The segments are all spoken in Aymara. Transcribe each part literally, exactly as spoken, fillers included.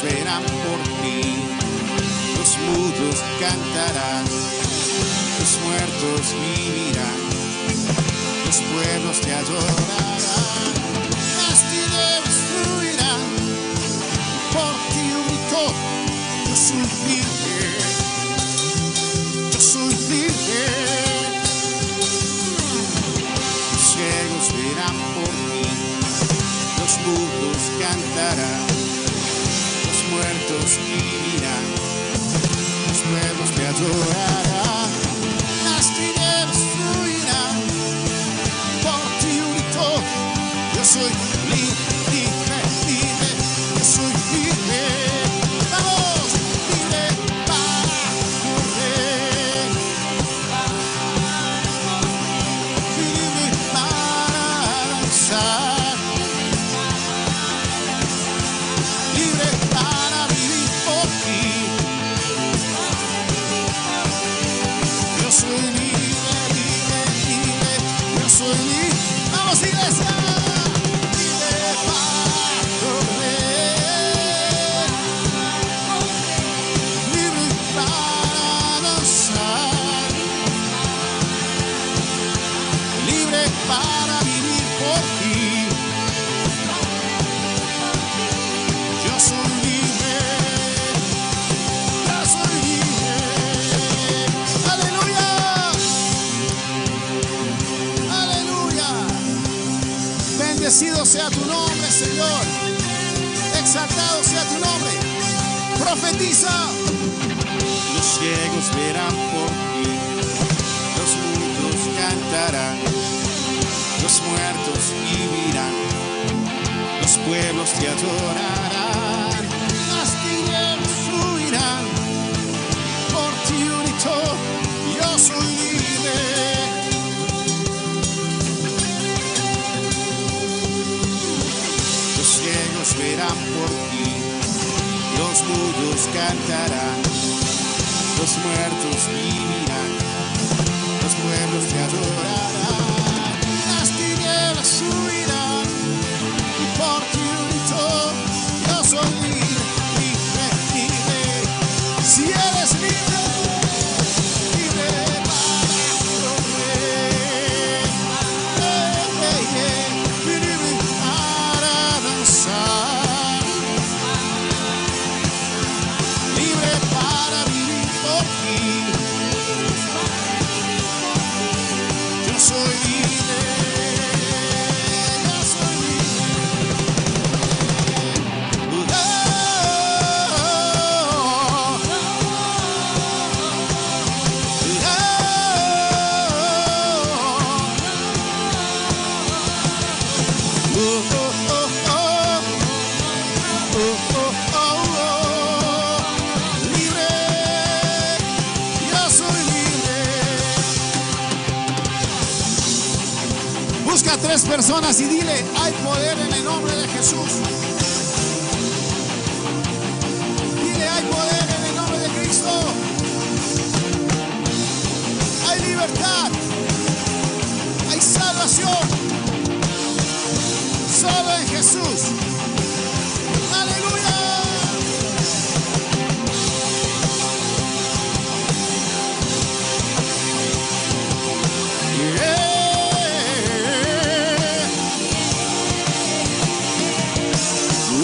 verán por ti, los mudos cantarán, los muertos vivirán, los pueblos te adorarán, las tinieblas huirán, por ti gritó: "Yo soy libre, yo soy libre". Los ciegos verán por ti, los mudos cantarán, los muertos vivirán, los pueblos te adorarán, las tinieblas huirán, por ti gritó: "Yo soy libre, libre, libre, yo soy libre". Vamos, libre para correr, libre para danzar, libre para vivir por ti. Yo soy libre, libre, libre, yo soy libre. Vamos, iglesia. Libre para correr, libre para danzar, libre para vivir por ti. Yo soy libre, yo soy libre. Aleluya, aleluya. Bendecido sea tu nombre, Señor. Exaltado sea tu nombre. Profetiza. Los ciegos verán por ti, los mudos cantarán, los muertos vivirán, los pueblos te adorarán, las tinieblas huirán, por ti gritó: "Yo soy libre". Los ciegos verán por ti, los mudos cantarán, los muertos vivirán, los pueblos te adorarán, las tinieblas huirán, y por ti gritó: "Yo soy libre, libre, libre". Si eres libre, libre para correr, eh, eh, eh, libre para danzar, libre para vivir por ti. Yo soy libre, yo soy libre. Libre, yo soy libre. Busca tres personas y dile: "Hay poder en el nombre de Jesús". Dile: "Hay poder en el nombre de Cristo. Hay libertad. Hay salvación. Solo en Jesús". Aleluya. Yeah.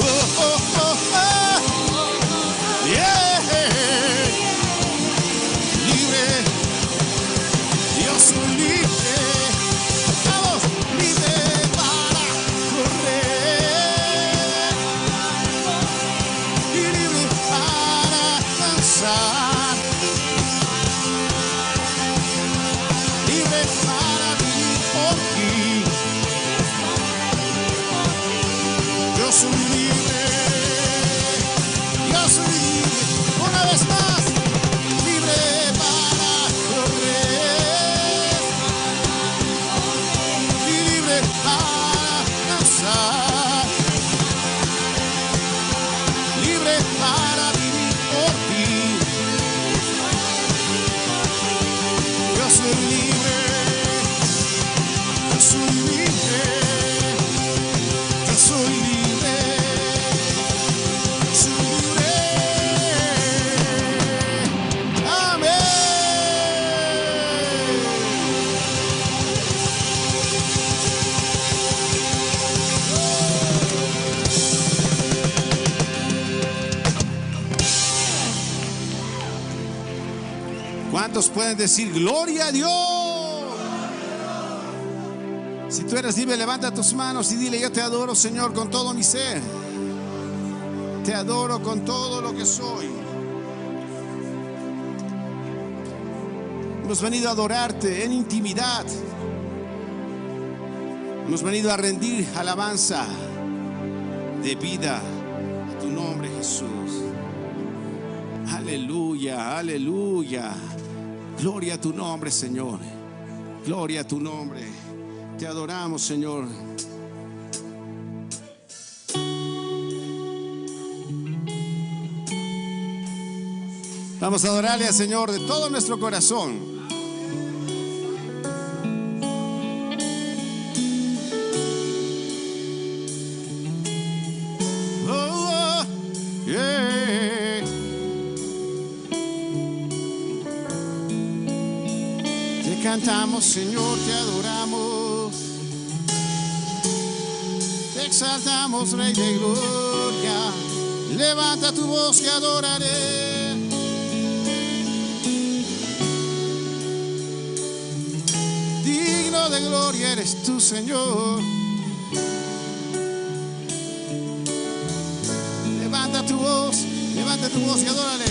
Oh, oh, oh, oh. Yeah. Libre. Yo soy libre. Vamos. pueden decir: "Gloria a Dios". Si tú eres libre, levanta tus manos y dile: "Yo te adoro, Señor, con todo mi ser. Te adoro con todo lo que soy". Hemos venido a adorarte en intimidad. Hemos venido a rendir alabanza de vida a tu nombre, Jesús. Aleluya, aleluya. Gloria a tu nombre, Señor. Gloria a tu nombre. Te adoramos, Señor. Vamos a adorarle al Señor de todo nuestro corazón. Oh, yeah. Te cantamos, Señor, te adoramos. Te exaltamos, Rey de gloria. Levanta tu voz y adoraré. Digno de gloria eres tú, Señor. Levanta tu voz, levanta tu voz y adórale.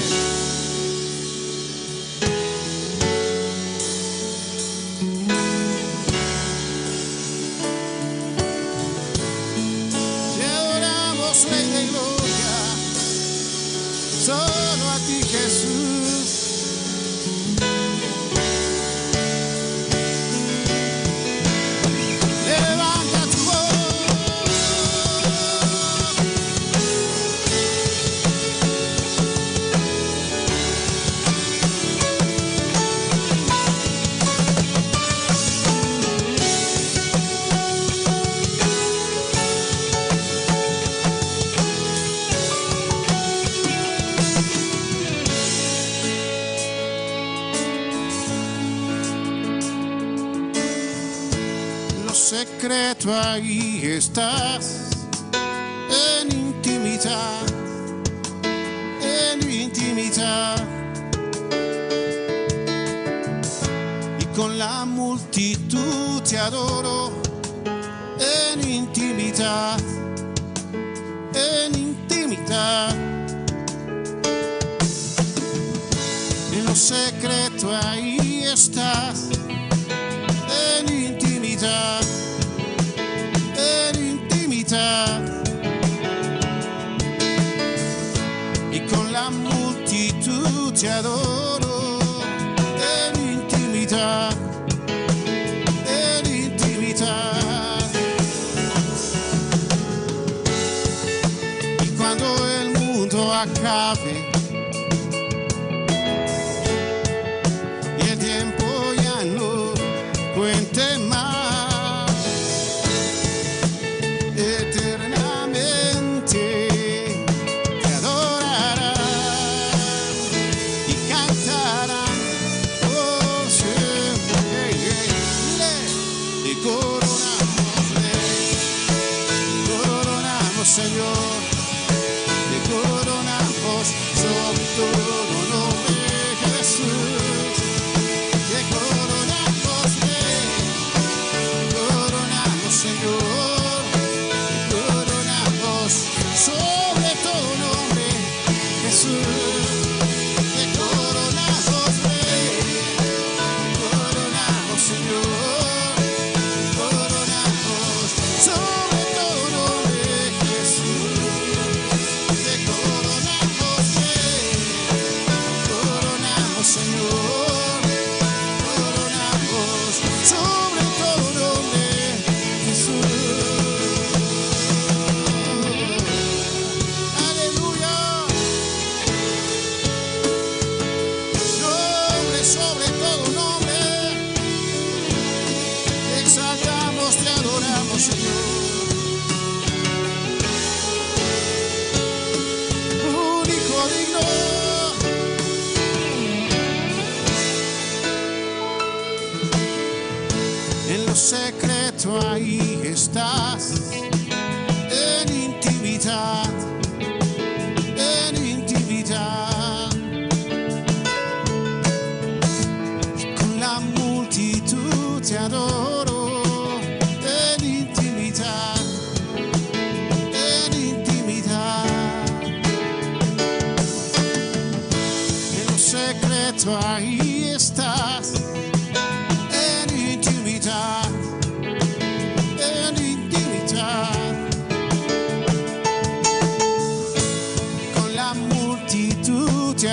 Te adoramos, Rey de gloria, solo a ti, Jesús. Levanta tu voz. Lo secreto ahí estás, en intimidad, en intimidad. Y con la multitud te adoro, en intimidad, en intimidad. En lo secreto ahí estás, en intimidad, en intimidad. Y con la multitud te adoro, en intimidad, en intimidad. Y cuando el mundo acabe y el tiempo ya no cuente más, eternamente te adorarán y cantarán por siempre. Te coronamos, Rey, te coronamos, Señor, te coronamos sobre todo nombre, Jesús. Te coronamos, Rey, te coronamos, Señor, te coronamos sobre todo nombre, Jesús. Te coronamos, Rey, te coronamos, Señor, te coronamos sobre todo nombre, Jesús. Te coronamos, Rey, te coronamos, Señor, te coronamos sobre todo nombre, Jesús. Aleluya. Nombre sobre todo nombre. Te exaltamos, te adoramos, Señor. Único digno. En lo secreto ahí estás, en intimidad, en intimidad.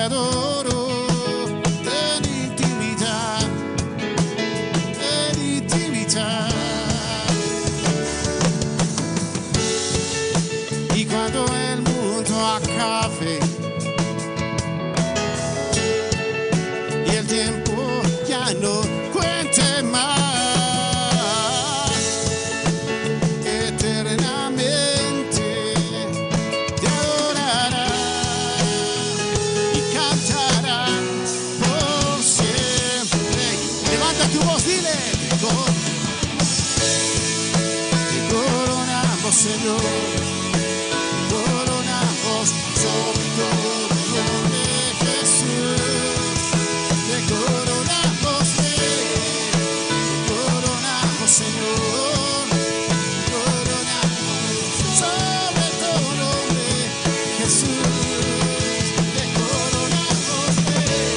Adoro en intimidad, en intimidad. Y cuando el mundo acabe y el tiempo ya no cuente más, eternamente te adorará y cantará por siempre. Levanta tu voz, dile: "Te cor-, te coronamos, Señor, te coronamos sobre todo nombre, Jesús, te coronamos, Rey, te coronamos, Señor, te coronamos sobre todo nombre". Jesús, te coronamos, Rey,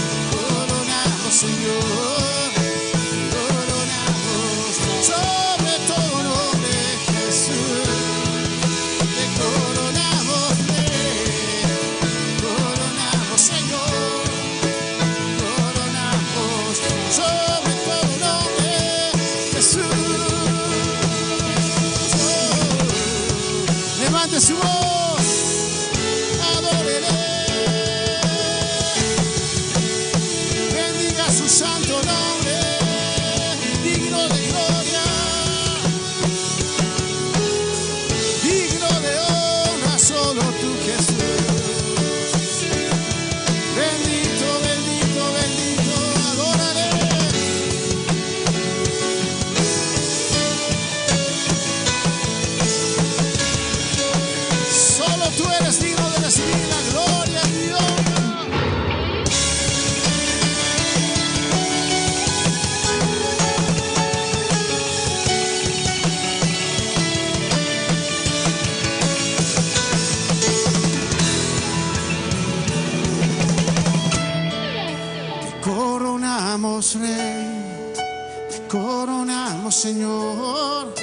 te coronamos, Señor, te coronamos sobre todo nombre, Jesús, te coronamos, Rey, te coronamos, Señor, te coronamos sobre todo nombre, Jesús. Levante su voz, adórele, bendiga su santo nombre, digno de gloria, digno de honra, solo tú, Jesús. Bendito, bendito, bendito, adórale. Solo tú eres digno de recibir la gloria, mi Dios. Te coronamos, Rey, te coronamos, Señor,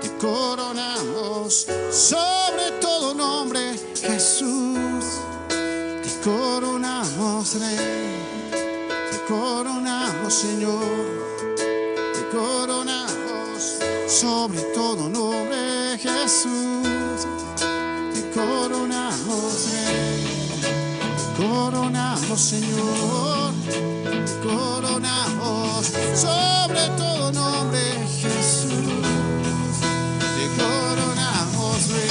te coronamos sobre todo nombre, Jesús. Te coronamos, Rey, te coronamos, Señor, te coronamos sobre todo nombre, Jesús. Te coronamos, Rey, te coronamos, Señor, te coronamos sobre todo nombre, Jesús. Te coronamos, Rey,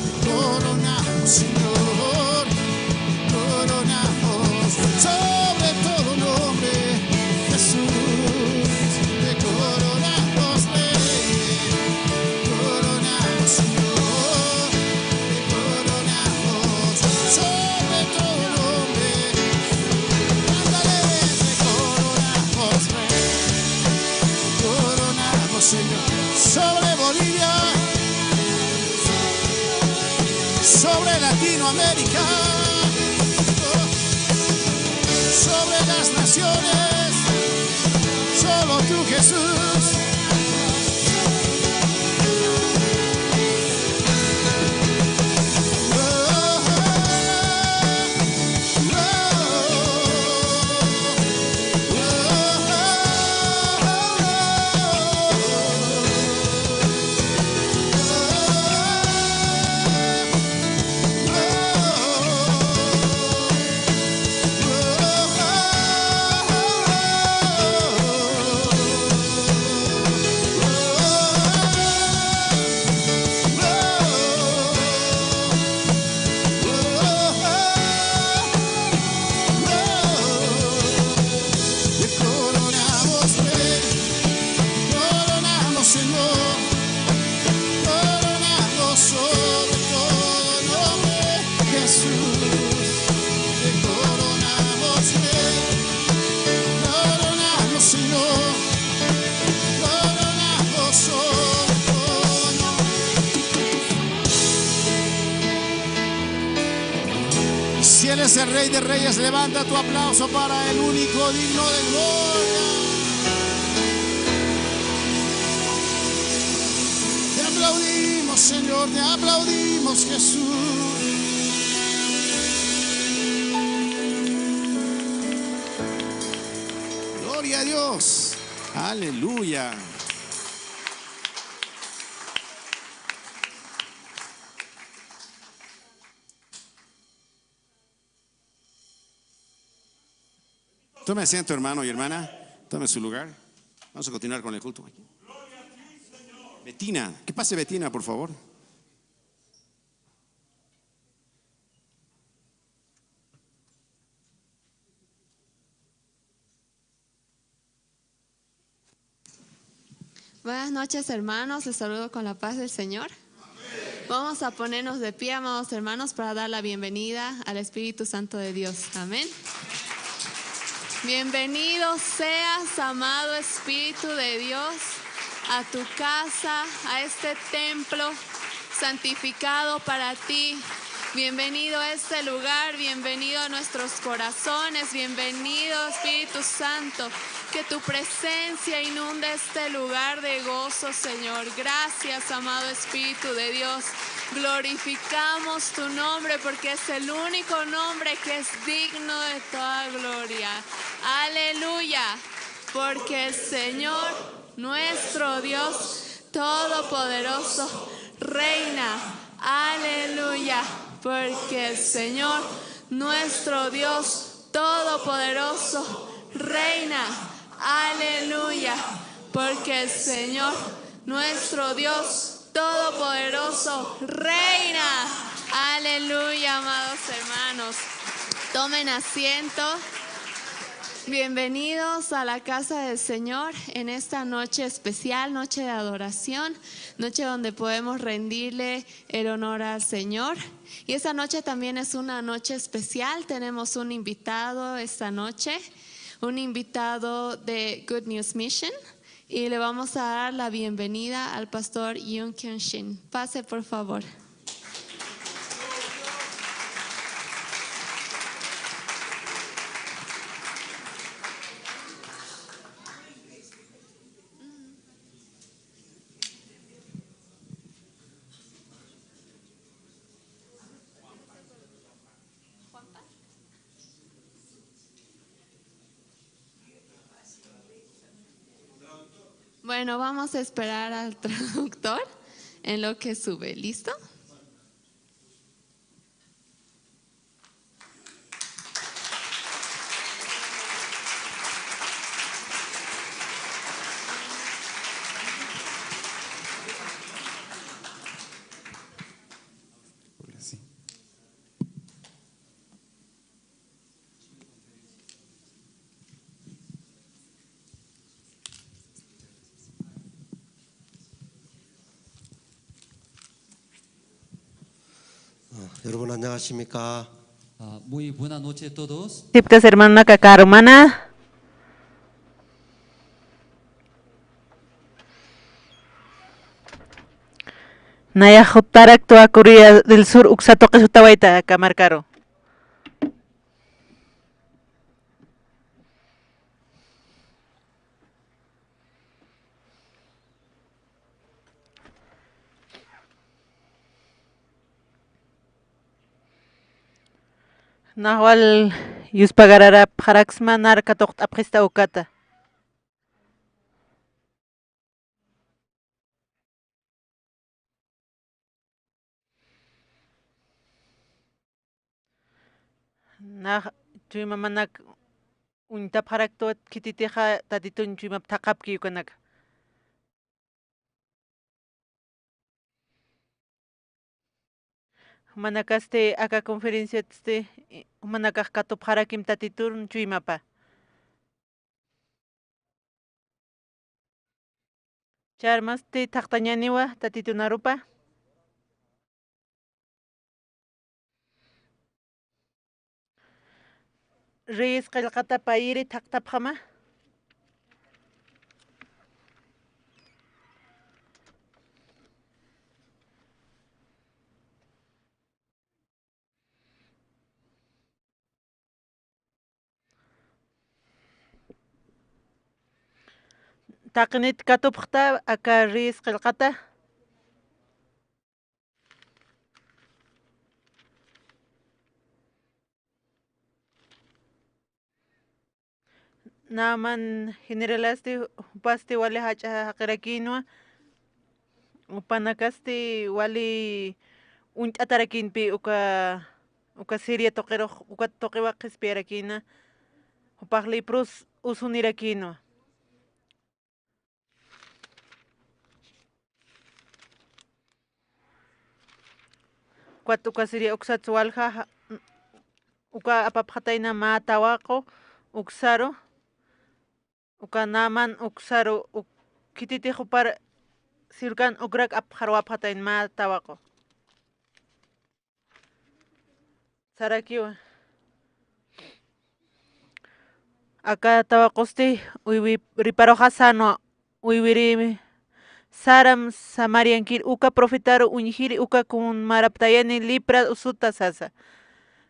te coronamos, Señor, te coronamos sobre todo nombre, Jesús. Te coronamos, Rey, te coronamos, Señor, te coronamos sobre todo nombre. Ándale, te coronamos, Rey, te coronamos, Señor, sobre Bolivia, sobre Latinoamérica, sobre las naciones, solo tú, Jesús. Te coronamos, Rey, te coronamos, Señor, te coronamos sobre todo nombre, Jesús. Te coronamos, Rey, te coronamos, Señor, te coronamos sobre todo nombre. Si Él es el Rey de Reyes, levanta tu aplauso para el único digno de gloria. Te aplaudimos, Señor, te aplaudimos, Jesús. Gloria a Dios. Aleluya. Tome asiento, hermano y hermana. Tome su lugar. Vamos a continuar con el culto. Betina, que pase Betina, por favor. Buenas noches, hermanos. Les saludo con la paz del Señor. Vamos a ponernos de pie, amados hermanos, para dar la bienvenida al Espíritu Santo de Dios. Amén. Bienvenido seas, amado Espíritu de Dios, a tu casa, a este templo santificado para ti. Bienvenido a este lugar, bienvenido a nuestros corazones, bienvenido, Espíritu Santo, que tu presencia inunde este lugar de gozo, Señor. Gracias, amado Espíritu de Dios. Glorificamos tu nombre porque es el único nombre que es digno de toda gloria. Aleluya. Porque el Señor, nuestro Dios todopoderoso, reina. Aleluya. Porque el Señor, nuestro Dios todopoderoso, reina. Aleluya. Porque el Señor, nuestro Dios todopoderoso, reina. Aleluya, amados hermanos. Tomen asiento. Bienvenidos a la casa del Señor en esta noche especial, noche de adoración, noche donde podemos rendirle el honor al Señor. Y esta noche también es una noche especial. Tenemos un invitado esta noche, un invitado de Good News Mission. Y le vamos a dar la bienvenida al pastor Yun Kyung Shin. Pase, por favor. Bueno, vamos a esperar al traductor en lo que sube. ¿Listo? Ah, 여러분 안녕하십니까? Ah, muy buena noche a todos. Sipkas hermanunaka, karumana. Nayax jutaraktu a Corea del Sur uksa tuqi jutawayta aka markaru. Nax wal yuspagararapxaraksma nar katuqt'apxista ukata. Nax chuymamanak uñtapxaraktuwa khititixa Tatitun chuymap thaqhapki ukanaka. Jumanakasti aka conferenciatsti, jumanakax katupxarakim Tatitur chuymapa. Char masti thaqtañäniwa Tatitun arupa. Reyes qillqata payiri thaqtapxama. Taqinit katupxta aka Reyes qillqata. Naaman generalasti, jupasti wali jach'a jaqirakïnwa, jupanakasti wali uñt'atarakïnpï uka, uka Siria tuqirux, uka tuqiwa qhispiyarakïna, jupax leprus usunirakïnwa. Ukat uka Siria uksats walja, ja-, uka apapxatayna mä tawaqu uksaru, uka Naaman uksaru, uk-, khititix jupar sirkan ukrak apxaruwapxatayna mä tawaqu. Sarakiwa. Aka tawaqusti uywi-, riparuxa sänwa, uywiri saram Samariankir uka profetaru uñjiri uka kun maraptayani lepra usuta sasa.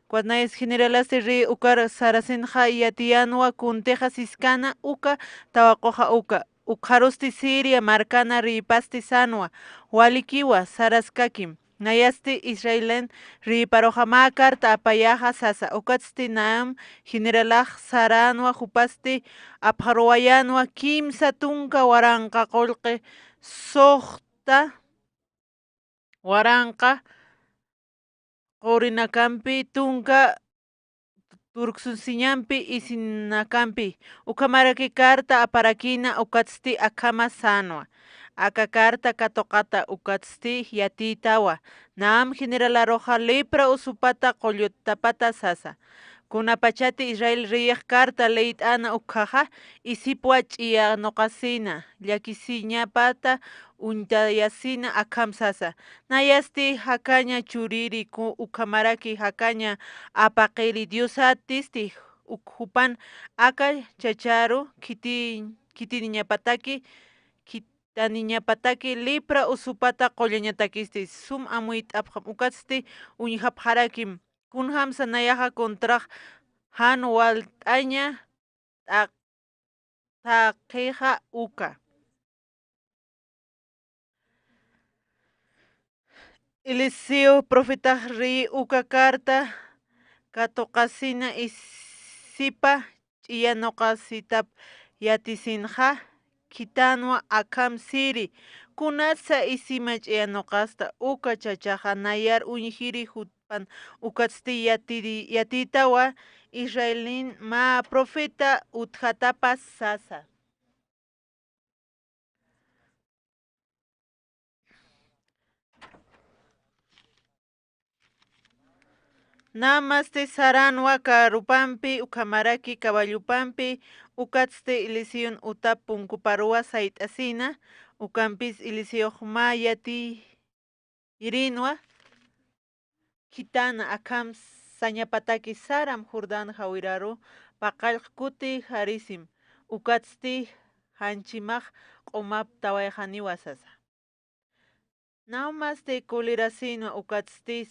Ukat nayas generalasti ri ukar sarasinxa yatiyänwa kuntixa siskana uka tawaquxa uka. Ukxarusti Siria markana rïpasti sänwa, walikiwa, saraskakim. Nayasti Israelen rïparuxa mä carta apayaxa sasa, ukatsti Naaman generalax saränwa, jupasti apxaruwayänwa kimsa tunka waranqa qullqi suxta waranqa qurinakampi, tunka turksusiñampi, isinakampi, ukhamaraki carta aparakïna, ukatsti akhama sänwa. Aka carta katuqata ukatsti yatiytawa, Naaman generalaruxa lepra usupata qullutapata sasa. Kunapachati Israel reyix carta leyt'äna ukkhaxa, isipwa ch'iyanuqasina, llakisiñapata uñtayasina akham sasa. Nayasti jakaña churiri ku-, ukhamaraki jakaña apaqiri Diosatisti uk-, jupan aka chacharu khiti-, khitiniñapataki, khitaniñapataki lepra usupata qullañatakisti sum amuyt'apxam, ukatsti uñjapxarakim. Kunjamsa nayaxa contrax jan walt'aña t'a-, thaqixa uka. Eliseo profetax rï uka carta katuqasina, isipa ch'iyanuqasitap yatisinxa, khitänwa akham siri. Kunatsa isima ch'iyanuqasta uka chachaxa nayar uñjiri jupan, ukatsti yatiri-, yatiytawa Israelin mä profeta utjatapas sasa. Namasti saränwa karupampi, ukhamaraki caballopampi, ukatsti Eliseon utap punkuparuwa sayt'asina, ukampis Eliseox mä yatiyirïnwa, khitana akham sañapataki saram Jordán jawiraru paqallq kuti jarisim, ukatsti janchimax q'umaptawayxaniwa sasa. Namasti kulirasinwa ukatsti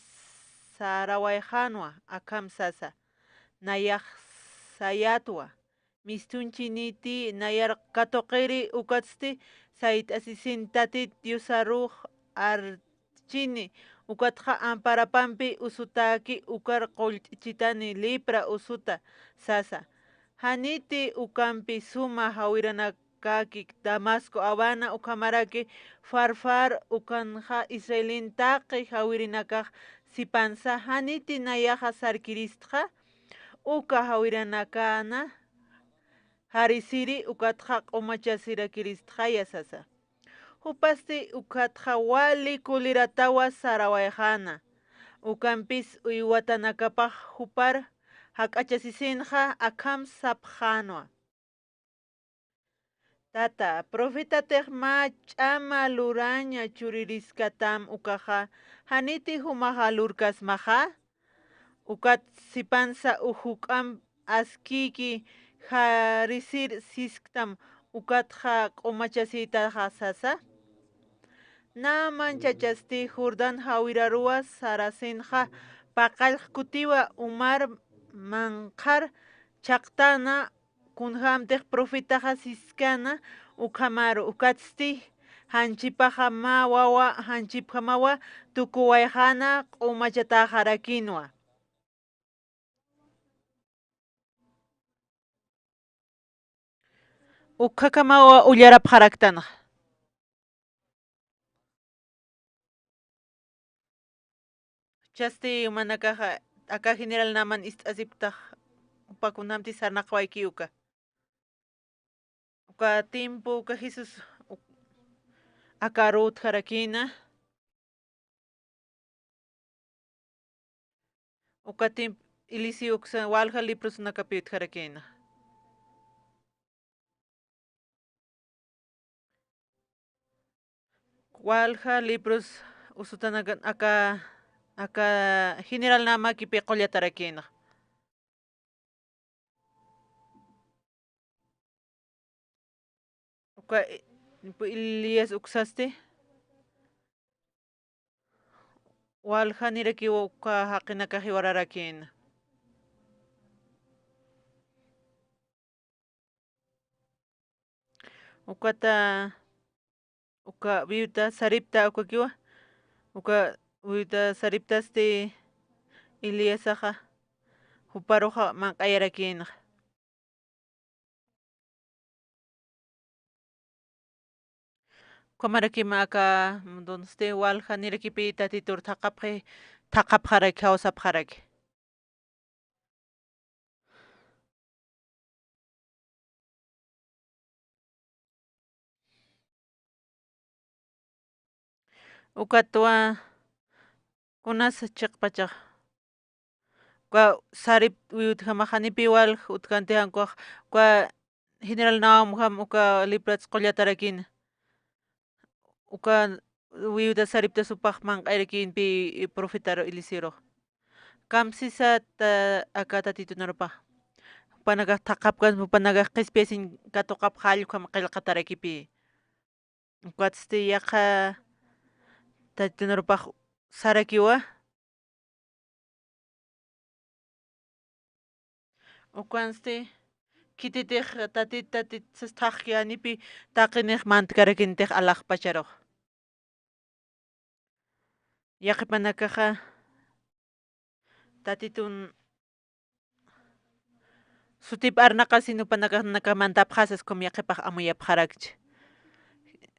sarawayxanwa akham sasa, nayax sayätwa, mistunchiniti nayar katuqiri ukatsti sayt'asisin Tatit Diosarux archini, ukatxa amparapampi usutäki ukar qullt'ichitani lepra usuta sasa. Janiti ukampi suma jawiranakäki Damasco Habana ukhamaraki Farfar ukanxa Israelin taqi jawirinakax sipansa, janiti nayaxa sarkiristxa, uka jawiranakäna jarisiri ukatxa q'umachasirakiristxaya sasa. Jupasti ukatxa wali kuliratawa sarawayxäna. Ukampis uywatanakapax jupar jak'achasisinxa akham sapxänwa. Tata, profetatix mä ch'ama luraña chuririskatam ukaxa, janiti jumaxa lurkasmaxa? Ukat sipansa uk juk'amp askïki jarisir sisktam, ukatxa q'umachasïtaxa sasa. Naaman chachasti Jordán jawiraruwa sarasinxa, paqallq kutiwa umar manqhar chhaqtana, kunjämtix profetaxa siskana ukhamaru, ukatsti janchipaxa mä wawa janchipjamawa tukuwayxäna q'umachatäxarakinwa. Ukkhakamaw ullarapxaraktanxa. Chasti jumanakaxa aka general Naaman ist'asipktax, jupa kunjamti sarnaqawayki uka. Uka tiempo uka Jesús uk-, aka aru utjarakïna. Uka tiempo Eliseo uksa walja leprosunakapi utjarakïna. Walja lepros usutanaka aka, aka general Naamakipi qullatarakïna. Uka, e, Elías uksasti walja nirakiw uka jaqinakax jiwararakïna. Ukata, uka viuda Sarepta ukakiwa, uka viuda Sareptasti Elíasaxa juparuxa manq'ayarakïna. Ukhamarakim aka, donde walja nirakipi Tatitur thaqhapxi, thaqhapxaraki, jawsapxaraki. Ukatwa kunas chiqpachax. Uka Sarepta viudjamax janipi walja utjkänti jan ukax, uka general Naamjam uka leprats qullatarakïna. Uka viuda Sareptas jupax manq'ayarakïna pï profetaru Eliseorux. Kamsisat, a, aka Tatitunarpax. Jupanakax thaqhapkans, jupanakax qhispiyasiñ katuqapxalla ukham qillqatarakipï. Ukatsti yaqha Tatitunarpax sarakiwa. Ukansti, khititix Tatit, Tatit sas thaqki janipi taqinix mantkarakintix alaxpacharux. Yaqhipanakaxa Tatitun sutip arnaqasin jupanakax mantapxasas ukham yaqhipax amuyapxarakchi.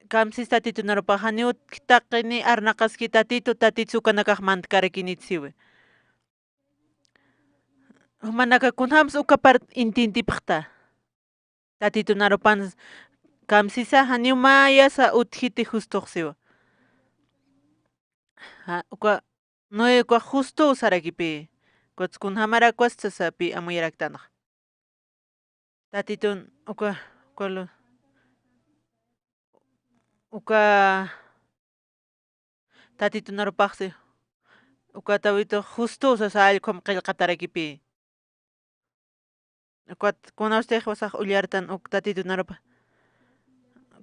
Kamsis Tatitunarpax janiw taqini arnaqaski Tatitu, Tatit ukanakax mantkarakinichi siwi. Jumanaka kunjams uka part entiendipxta. Tatitunarupan kamsisa janiw mayasa utjiti justux siwa. Ja, uka, Noé uka justo sarakipï. Ukat kunjamarak ukas sasa pï amuyaraktanxa. Tatitun uka, uka lu-, uka Tatitunarupaxsi, uka Tatitu justo sasa allkham qillqatarakipï. Ukat kunawstix jiwasax ullartan uk Tatitunarupa.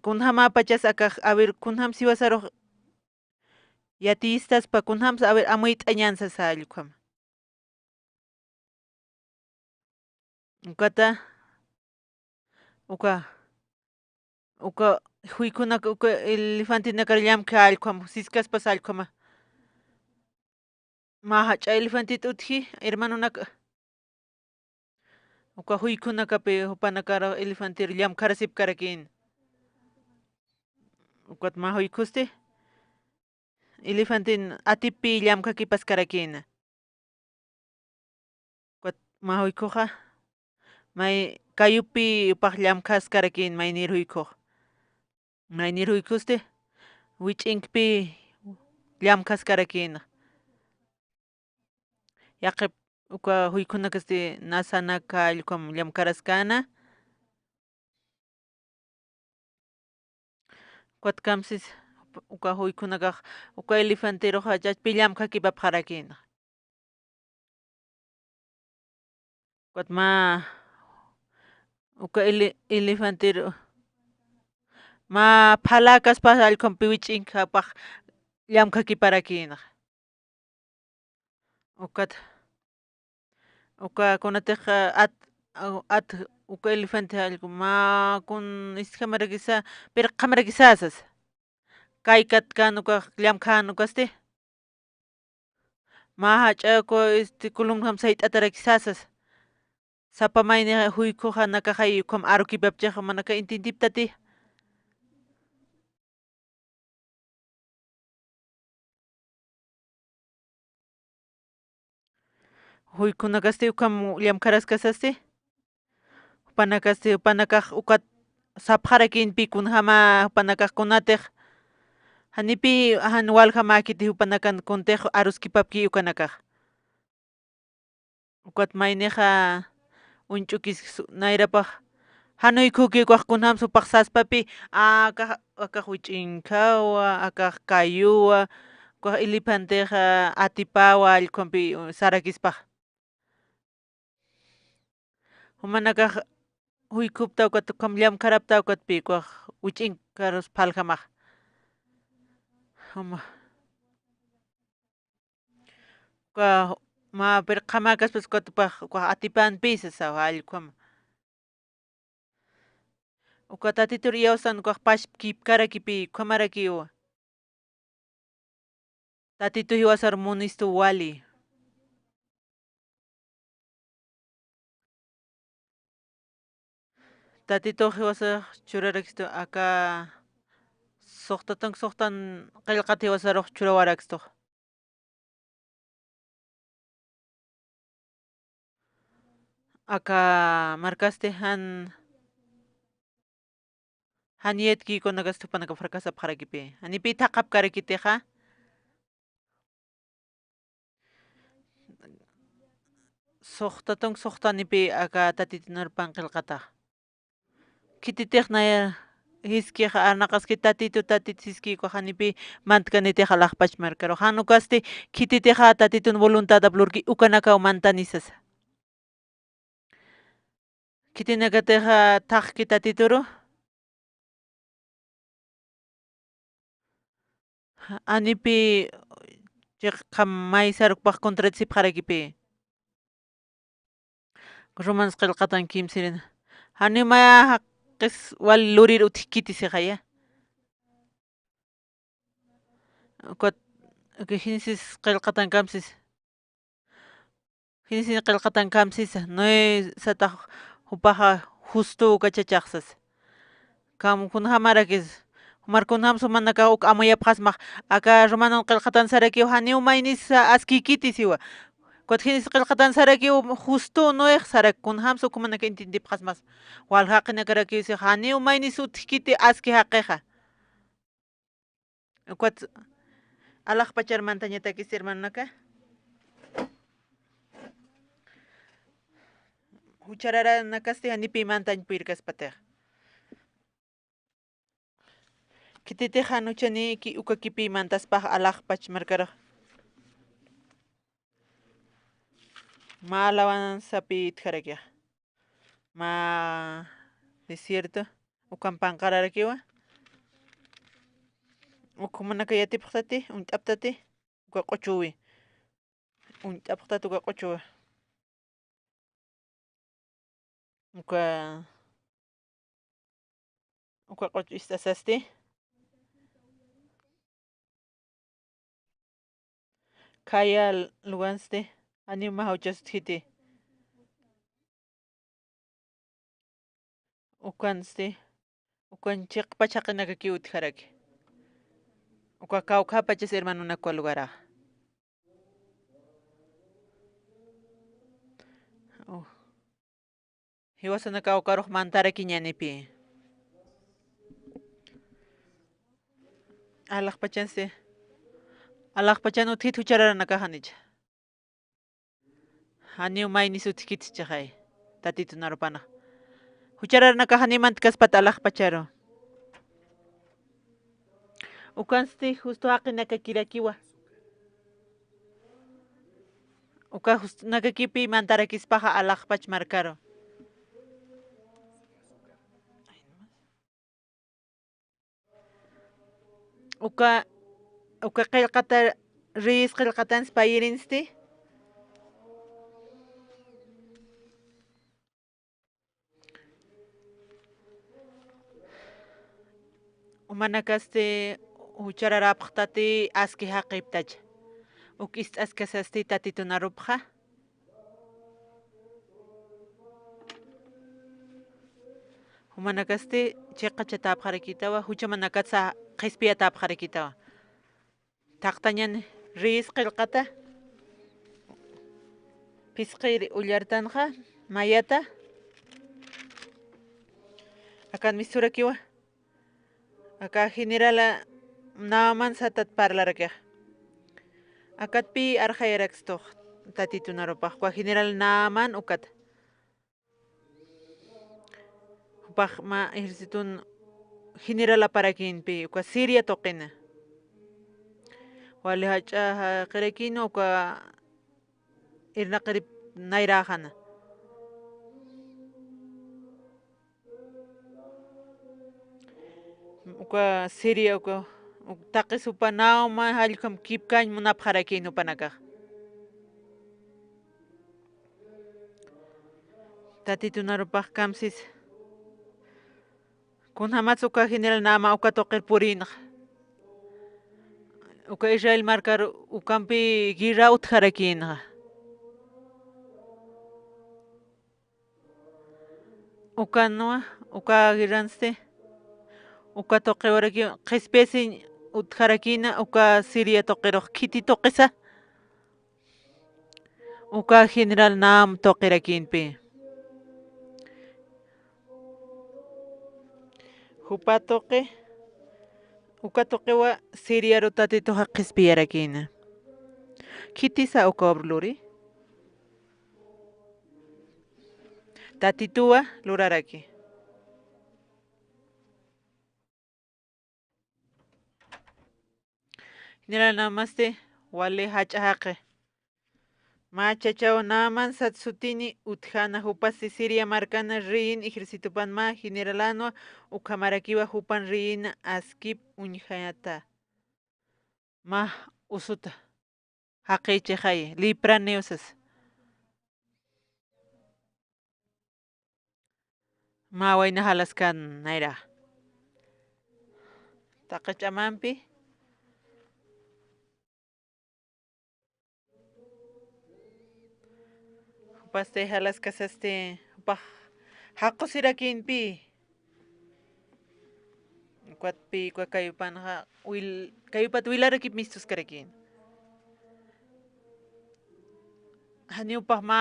Kunjamäpachas akax, a ver, kunjams jiwasarux yatiyistaspa, kunjams, a ver, amuyt'añän sasa allkham. Ukata, uka, uka juykhunak, uka elefantenakar llamkha allkham, siskaspas allkhama. Mä jach'a elefantet utji, hermanonak. Uka juykhunakapi jupanakar elefanter llamkharasipkarakïn. Ukat mä juykhusti, elefanten atipï llamkhakipaskarakïna. Ukat mä juykhuxa, may kayupi jupax llamkhaskarakïn, maynïr juykhux. Maynïr juykhusti, wich'inkpi llamkhaskarakïna. Yaqhip uka juykhunakasti nasanaka allkham llamkharaskäna. Ukat kamsis, uka juykhunakax, uka elefanteruxa chachpi llamkhakipapxarakïna. Ukat mä, uka ele-, elefanteru, mä phaläkaspas allkhampi wich'inkhapax llamkhakiparakïna. Ukat, uka kunatix, at, at, uka elefante allku, mä kun istjamarakisa, pirqamarakisa sasa. Kaykat kan ukax llamkhan ukasti. Mä jach'a uka, este, kulumjam sayt'atarakisa sasa. Sapa mayni juykhuxa nakaxay ukham arukipapchix, jumanaka intintiptati. Juykhunakasti ukham llamkharaskasasti. Jupanakasti, jupanakax ukat sapxarakinpi kunjama, jupanakax kunatix. Janipi jan waljamäkiti jupanakan kuntix aruskipapki ukanakax. Ukat maynixa uñch'ukis nayrapax, jan uykhuki ukax kunjams jupax saspapi, akax, akax wich'inkhawa, akax kayuwa, ukax elefantixa atipawa, allkhumpi sarakispax. Jumanakax juykhupta ukat ukham llamkharapta ukatpi ukax wich'inkarus phaljamax. Juma. Uka mä pirqhamäkaspas ukat ukax, ukax atipanpi sasa allkhum. Uka Tatitur iyawsan ukax pachpkipkarakipi, ukhamarakiwa. Tatitu jiwasar munistu wali. Tatitux jiwasax churarakistu aka suxtatank suxtan qillqat jiwasarux churawarakistux. Aka markasti jan, jan yatki kunakasti jupanaka fracasapxarakipi. Janipi thaqhapkarakitixa. Suxtatank suxtanipi aka Tatitu narupan qillqatax. Khititix naya jiskix arnaqaski Tatitu, Tatitu jiski ukax janipi mantkanitix alaxpach markaru. Jan ukasti khititixa Tatitun voluntadap lurki ukanakaw mantani sasa. Khitinakatixa thaqki Tatituru. Janipi chiqkham maysar ukpax contratisipxarakipi. Romanos qillqatan kimsirina. Janiw maya jaqis wal lurir utjkiti sixaya. Ukat, uka Génesis qillqatan kamsis. Génesis qillqatan kamsisa. Noé satax jupaxa justu ukachachaxsas. Kam kunjamarakis. Jumar kunjam sumanakax uk amuyapxasmax. Aka Romanon qillqatan sarakiw janiw maynis askikiti siwa. Ukat Génesis qillqatan sarakiw justu Noé sarak kunjam sukhumanaka intintipxasmas. Wal jaqinakarakiw si janiw maynis utjkiti aski jaqixa. Ukat alaxpachar mantañatakis hermanonaka. Juchararanakasti janipi mantañ puyrkaspatix. Khititix jan juchanïki ukakipi mantaspax alaxpach markarax. Mä alabanzapi itjarakix. Mä desierto, ukham panqararakiwa. Ukhumanaka yatipxtati, uñt'aptati, uka q'uchuwi. Uñt'apxtati uka q'uchuwi. Uka, uka q'uchu ist'asasti. Khaya lugansti, janiw mä juchas utjkiti. Ukansti, ukan chiqpach jaqinakakiw utjaraki. Uka kawkhapachas hermanonakwa lugarax. Jiwasanakaw ukarux mantarakiñänipi. Alaxpachansti. Alaxpachan utjkit juchararanakax janicha. Janiw maynis utjkit chixay. Tatitu narupanax. Juchararanakax janiw mantkaspat alaxpacharu. Ukansti justu jaqinakakirakiwa. Uka justunakakipi mantarakispaxa alaxpach markaru. Uka, uka qillqata, Reyes qillqatansi payirinsti. Umanakasti juchararapxtati aski jaqiptacha. Uk ist'askasasti Tatitu narupxa. Jumanakasti chiqachatäpxarakïtawa, juchamanakatsa qhispiyatäpxarakïtawa. Thaqtañan rïs qillqata, phisqir ullartanxa, mayata. Akan misturakiwa. Aka generala Naaman satat parlarakixa. Akatpï arxayarakstux Tatitun arupax, uka general Naaman ukat. Jupax mä ejercitun generalaparakïnpï, uka Siria tuqina. Wali jach'a jaqirakïnwa uka irnaqirip nayräxana. Uka Siria, uka, uk-, taqis jupa Naaman jall ukham kipkañ munapxarakïn jupanakax. Tatitun arupax kamsis. Kunjamats uka general Naaman uka tuqir purïnxa. Uka Israel markar ukampï guerra utjarakïnxa. Ukanwa, uka guerransti, uka tuqiwaraki qhispiyasiñ utjarakïna, uka Siria tuqirux khiti tuqisa. Uka general Naaman tuqirakïnpï. Jupa tuqi, uka tuqiwa Siriaru Tatituxa qhispiyarakïna. Khitisa uka obra luri. Tatituwa luraraki. General Naamasti wali jach'a jaqi. Mä chachaw Naaman sat sutini utjäna, jupasti Siria markana reyin ejercitopan mä generalanwa, ukhamarakiwa jupan reyina askip uñjata. Mä usuta jaqichixayi, lepra niw sasa. Mä wayna jalaskan nayra. Taqi ch'amampi. Jupasti jalaskasasti, jupax jaqusirakïnpï. Ukatpï, uka kayupanxa, wil-, kayupat wilarakip mistuskarakïn. Janiw jupax mä,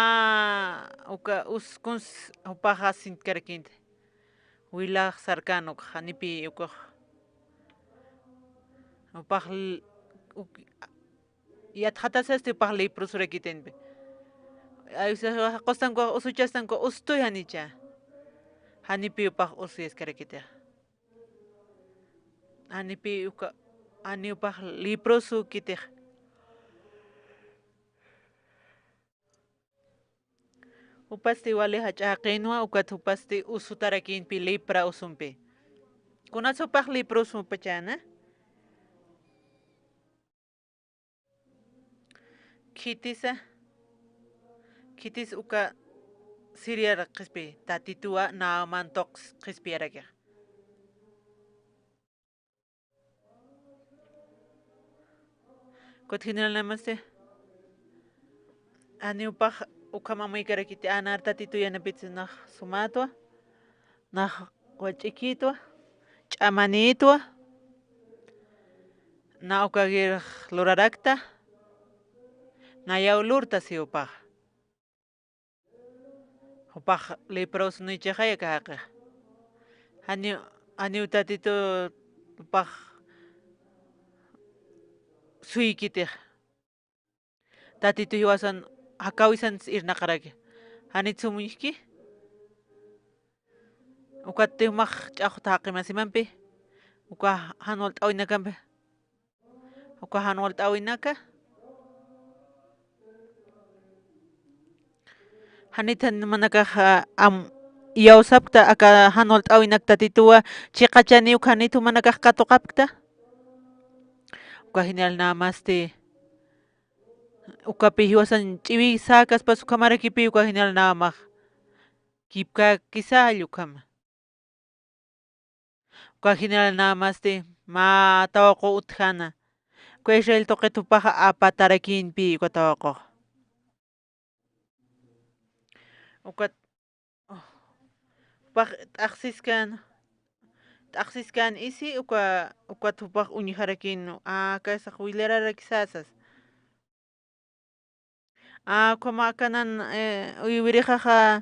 uka us kuns jupaxa sintkarakïnti. Wilax sarkan ukxa, janipï ukax. Jupax l-, uk-, yatxatasasti jupax leprosorakïtanpï. Ay, usa, qustan ukax, usuchastan ukax, ustuy janicha. Janipï jupax usuyaskarakïtix. Janipï uka, janiw jupax leproso kïtix. Jupasti wali jach'a jaqinwa, ukat jupasti usutarakïnpï lepra usumpi. Kunats jupax leproso pachäna. Khitisa, khitis uka Siriar qhispi, Tatituwa Naamán tuq qhispiyarakixa. Ukat general Naamasti, janiw jupax ukham amuykarakiti, anar Tatitu yanapitsa nax sumätwa, nax wach'ikïtwa, ch'amanïtwa, na uka guerrax lurarakta, nayaw lurta si jupax. Jupax leproso nichixay aka jaqix. Janiw, janiw Tatitu jupax suykitix. Tatitu jiwasan jakawisan irnaqaraki. Janit sumuñjki. Ukat jumax ch'axwta jaqi masimampi. Uka jan walt'äwinakampi. Uka jan walt'äwinaka. Janit jumanakax, a, am, iyawsapkta aka jan walt'äwinak Tatituwa chiqachaniw, janit jumanakax katuqapkta. Uka general Naamasti. Ukapi jiwasan ch'iwi säkaspas ukhamarakipï uka general Naamax. Kipkäkisa jall ukhama. Uka general Naamasti mä tawaqu utjäna. Uka Israel tuqit jupaxa apatarakïnpï uka tawaqux. Ukat, jupax t'axsiskan, t'axsiskan isi, uka, ukat jupax uñjarakïn, aka saq wilararakisasas. Ukhama akanan, eh, uywirixaxa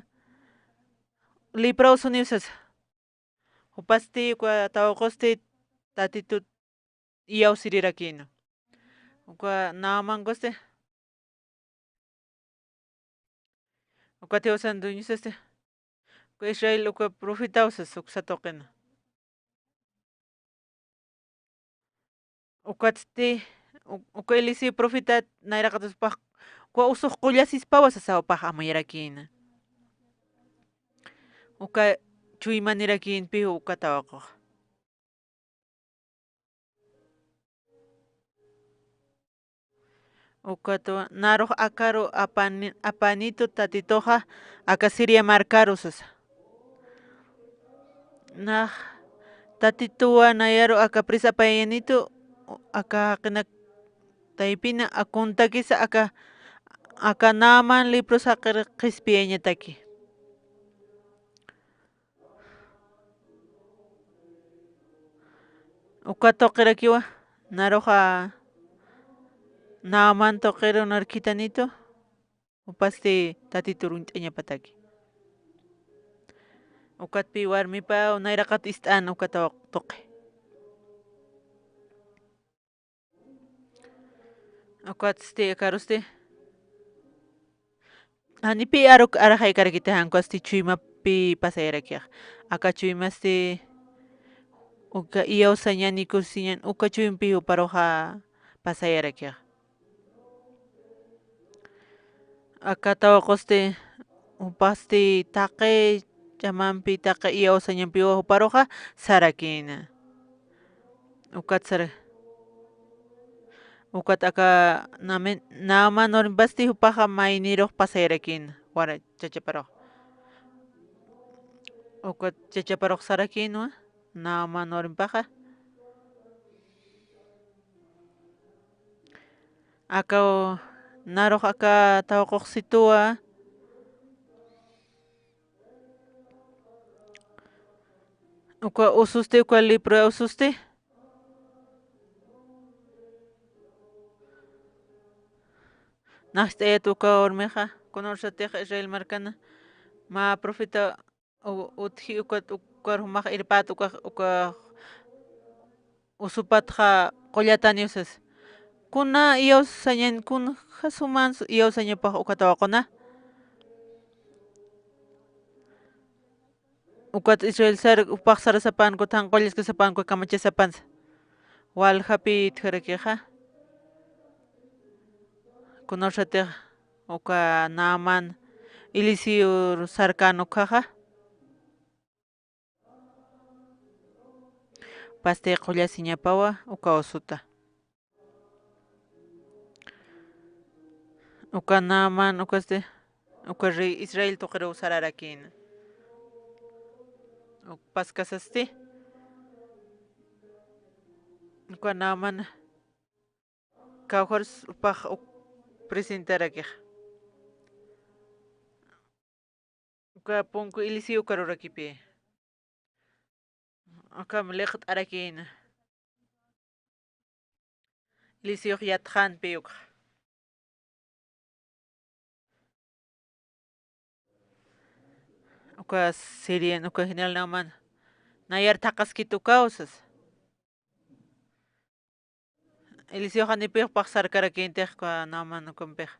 lipraw suniw sasa. Jupasti uka tawqusti Tatitut iyawsirirakïna. Uka Naamankusti, uka Diosana dueñosasti, uka Israel uka profetaw sasa, uksa tuqina. Ukatsti, u-, uka Eliseo profetat nayraqataspax, uka usux qullasispawa sasa jupax amuyarakïna. Uka chuymanirakïnpi uka tawaqux. Ukatwa, narux akaru apani-, apanitu Tatituxa aka Siria markaru sasa. Nax Tatituwa nayaru aka prisa apayañanitu, aka jaqinak taypina akuntakisa aka, aka Naaman liprus jaqir qhispiyañataki. Uka tuqirakiwa, naruxa Naaman tuqiru nar khithanitu, jupasti Tatitur uñt'añapataki. Ukatpi warmipaw nayraqat ist'an uka tuq-, tuqi. Ukatsti, akarusti. Janipi aruk arxaykarakiti, jan ukasti chuymapi pasayarakixa. Aka chuymasti uka iyawsañan, ikusiñan, uka chuympi juparuxa pasayarakixa. Aka tawaqusti, jupasti taqi ch'amampi, taqi iyawsañampiwa juparuxa sarakïna. Ukat sar-, ukat aka Naaman, Naaman warmimpasti jupaxa maynirux pasayarakïna, wara chachaparux. Ukat chachaparux sarakïnwa, Naaman warmimpaxa. Aka, narux aka tawaquxsituwa. Uka ususti, uka lipra ususti. Naxt'ayat uka warmixa, kunawsatix Israel markana, mä profeta u-, utji ukat, ukar jumax irpät uka, uka usupatxa qullataniw sas. Kuna iyawsañan, kunja suman su-, iyawsañapax uka tawaquna. Ukat Israel sar, jupax sarasapan, ukat jan qullaskasapan, uka kamachasapansa. Waljapï utjarakixa. Kunawsatix uka Naaman Eliseo sarkän ukhaxa. Pasti qullasiñapawa uka usuta. Uka Naaman, ukasti, uka rey Israel tuqiruw sararakïna. Uk paskasasti. Uka Naaman kawkharus jupax uk presentarakix. Uka punku Eliseo ukarurakipï. Ukham liqt'arakïna. Eliseox yatxänpï ukxa. Uka Sirian, uka general Naaman. Nayar thaqhaskit ukaw sas. Eliseox janipï jupax sarkarakïntix uka Naaman ukampix.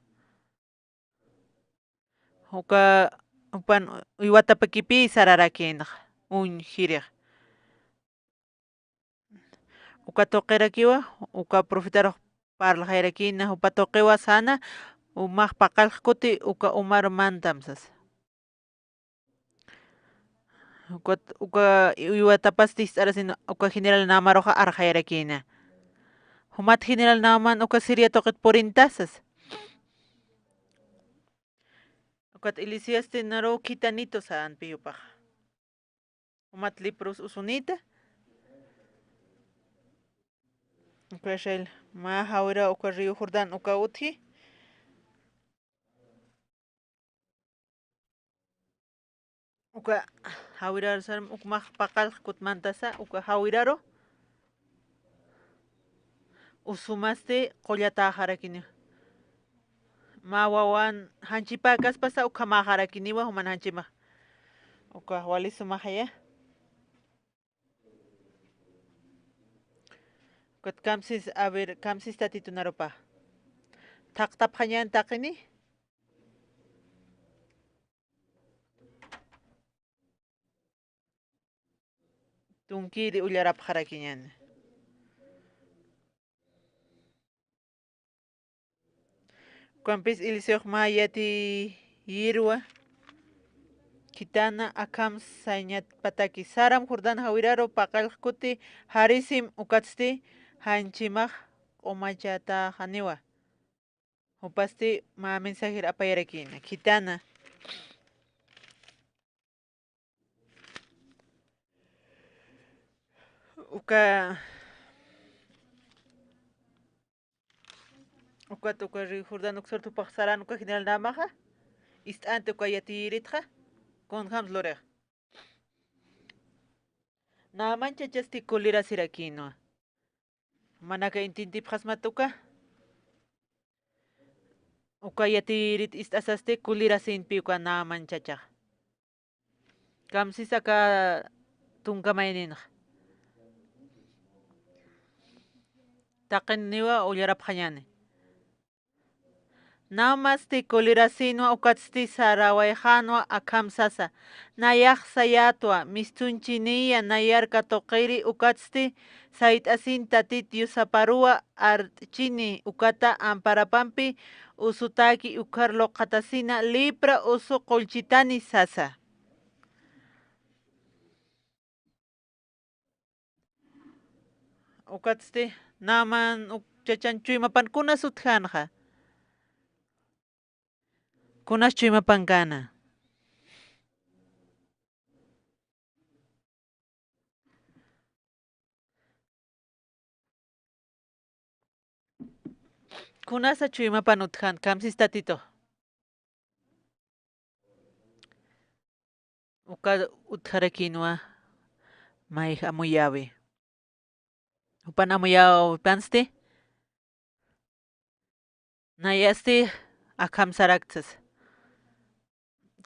Uka, jupan uywatapakipï sararakïnxa, uñjirix. Uka tuqirakiwa, uka profetarux parlxayarakïna, jupa tuqiwa sana, umax paqallq kuti, uka umaru mantam sasa. Ukat, uka uywatapasti ist'arasin, uka general Naamaruxa arxayarakïna. Jumat general Naaman uka Siria tuqit purinta sas. Ukat Eliseosti naruw khithanitu sänpï jupax. Jumat liprus usunïta. Uka Israel mä jawira uka río Jordán uka utji. Uka Jawiraru saram ukmax paqallq kutmantasa, uka jawiraru usumasti qullatäxarakini. Mä wawan janchipäkaspasa ukhamäxarakiniwa, juman janchimax. Uka wali sumaxaya. Ukat kamsis, a ver, kamsis tatitunarupa. Thaqtapxañän taqini. Tunkiri ullarapxarakiñäni. Ukampis Eliseox mä yatiyirwa, khitana akham sañatpataki. Saram Jordán jawiraru paqallq kuti jarisim ukatsti janchimax q'umachatäxaniwa. Jupasti mä mensajir apayarakïna, khitana. Uka, ukat uka río Jordán uksar tupax saran uka general Naamaxa, ist'anti uka yatiyiritxa, kunjams lurix. Naaman chachasti kulirasirakïnwa. Manaka intintipxasmat uka. Uka yatiyirit ist'asasti kulirasinpi uka Naaman chachax. Kamsis aka tunka mayninxa. Taqiniwa ullarapxañäni. Namasti kulirasinwa ukatsti sarawayxänwa akham sasa. Nayax sayätwa, mistuñchiniya nayar katuqiri ukatsti sayt'asin Tatit Diosaparuwa art'chini ukata amparapampi usutäki ukhar luqhatasina lipra usu qullchitani sasa. Ukatsti Naaman uk chachan chuymapan kunas utjänxa. Kunas chuymapankana. Kunasa chuymapan utjan, kamsis Tatitux. Uka utjarakïnwa mayj amuyäwi. Jupan amuyäwipansti. Nayasti akham saraktsas.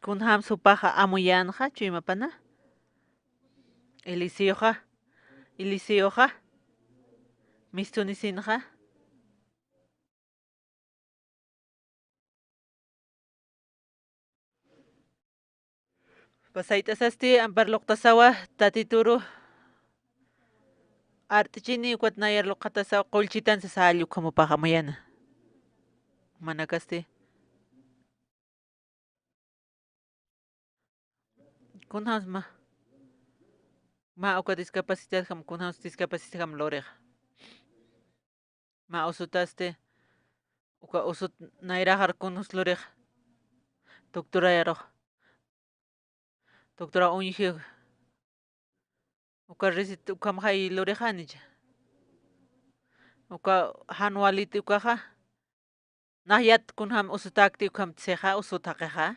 Kunjams jupaxa amuyänxa chuymapana. Eliseoxa, Eliseoxa, mistunisinxa. Pasayt'as asti ampar luqtasawa Tatituru art'chini ukat nayar luqatasawa qullchitan sasa, jall ukhamupax amuyana. Manakasti. Kunjams mä, mä uka discapacidadjam, kunjams discapacidadjam lurixa. Mä usutasti, uka usut nayraxar kunjams lurixa. Doctorayarux. Doctora uñji, uka receta ukhamxay lurixanicha. Uka jan waliti ukaxa. Nax yat kunjam usutäkti ukhamtsixa, usut jaqixa.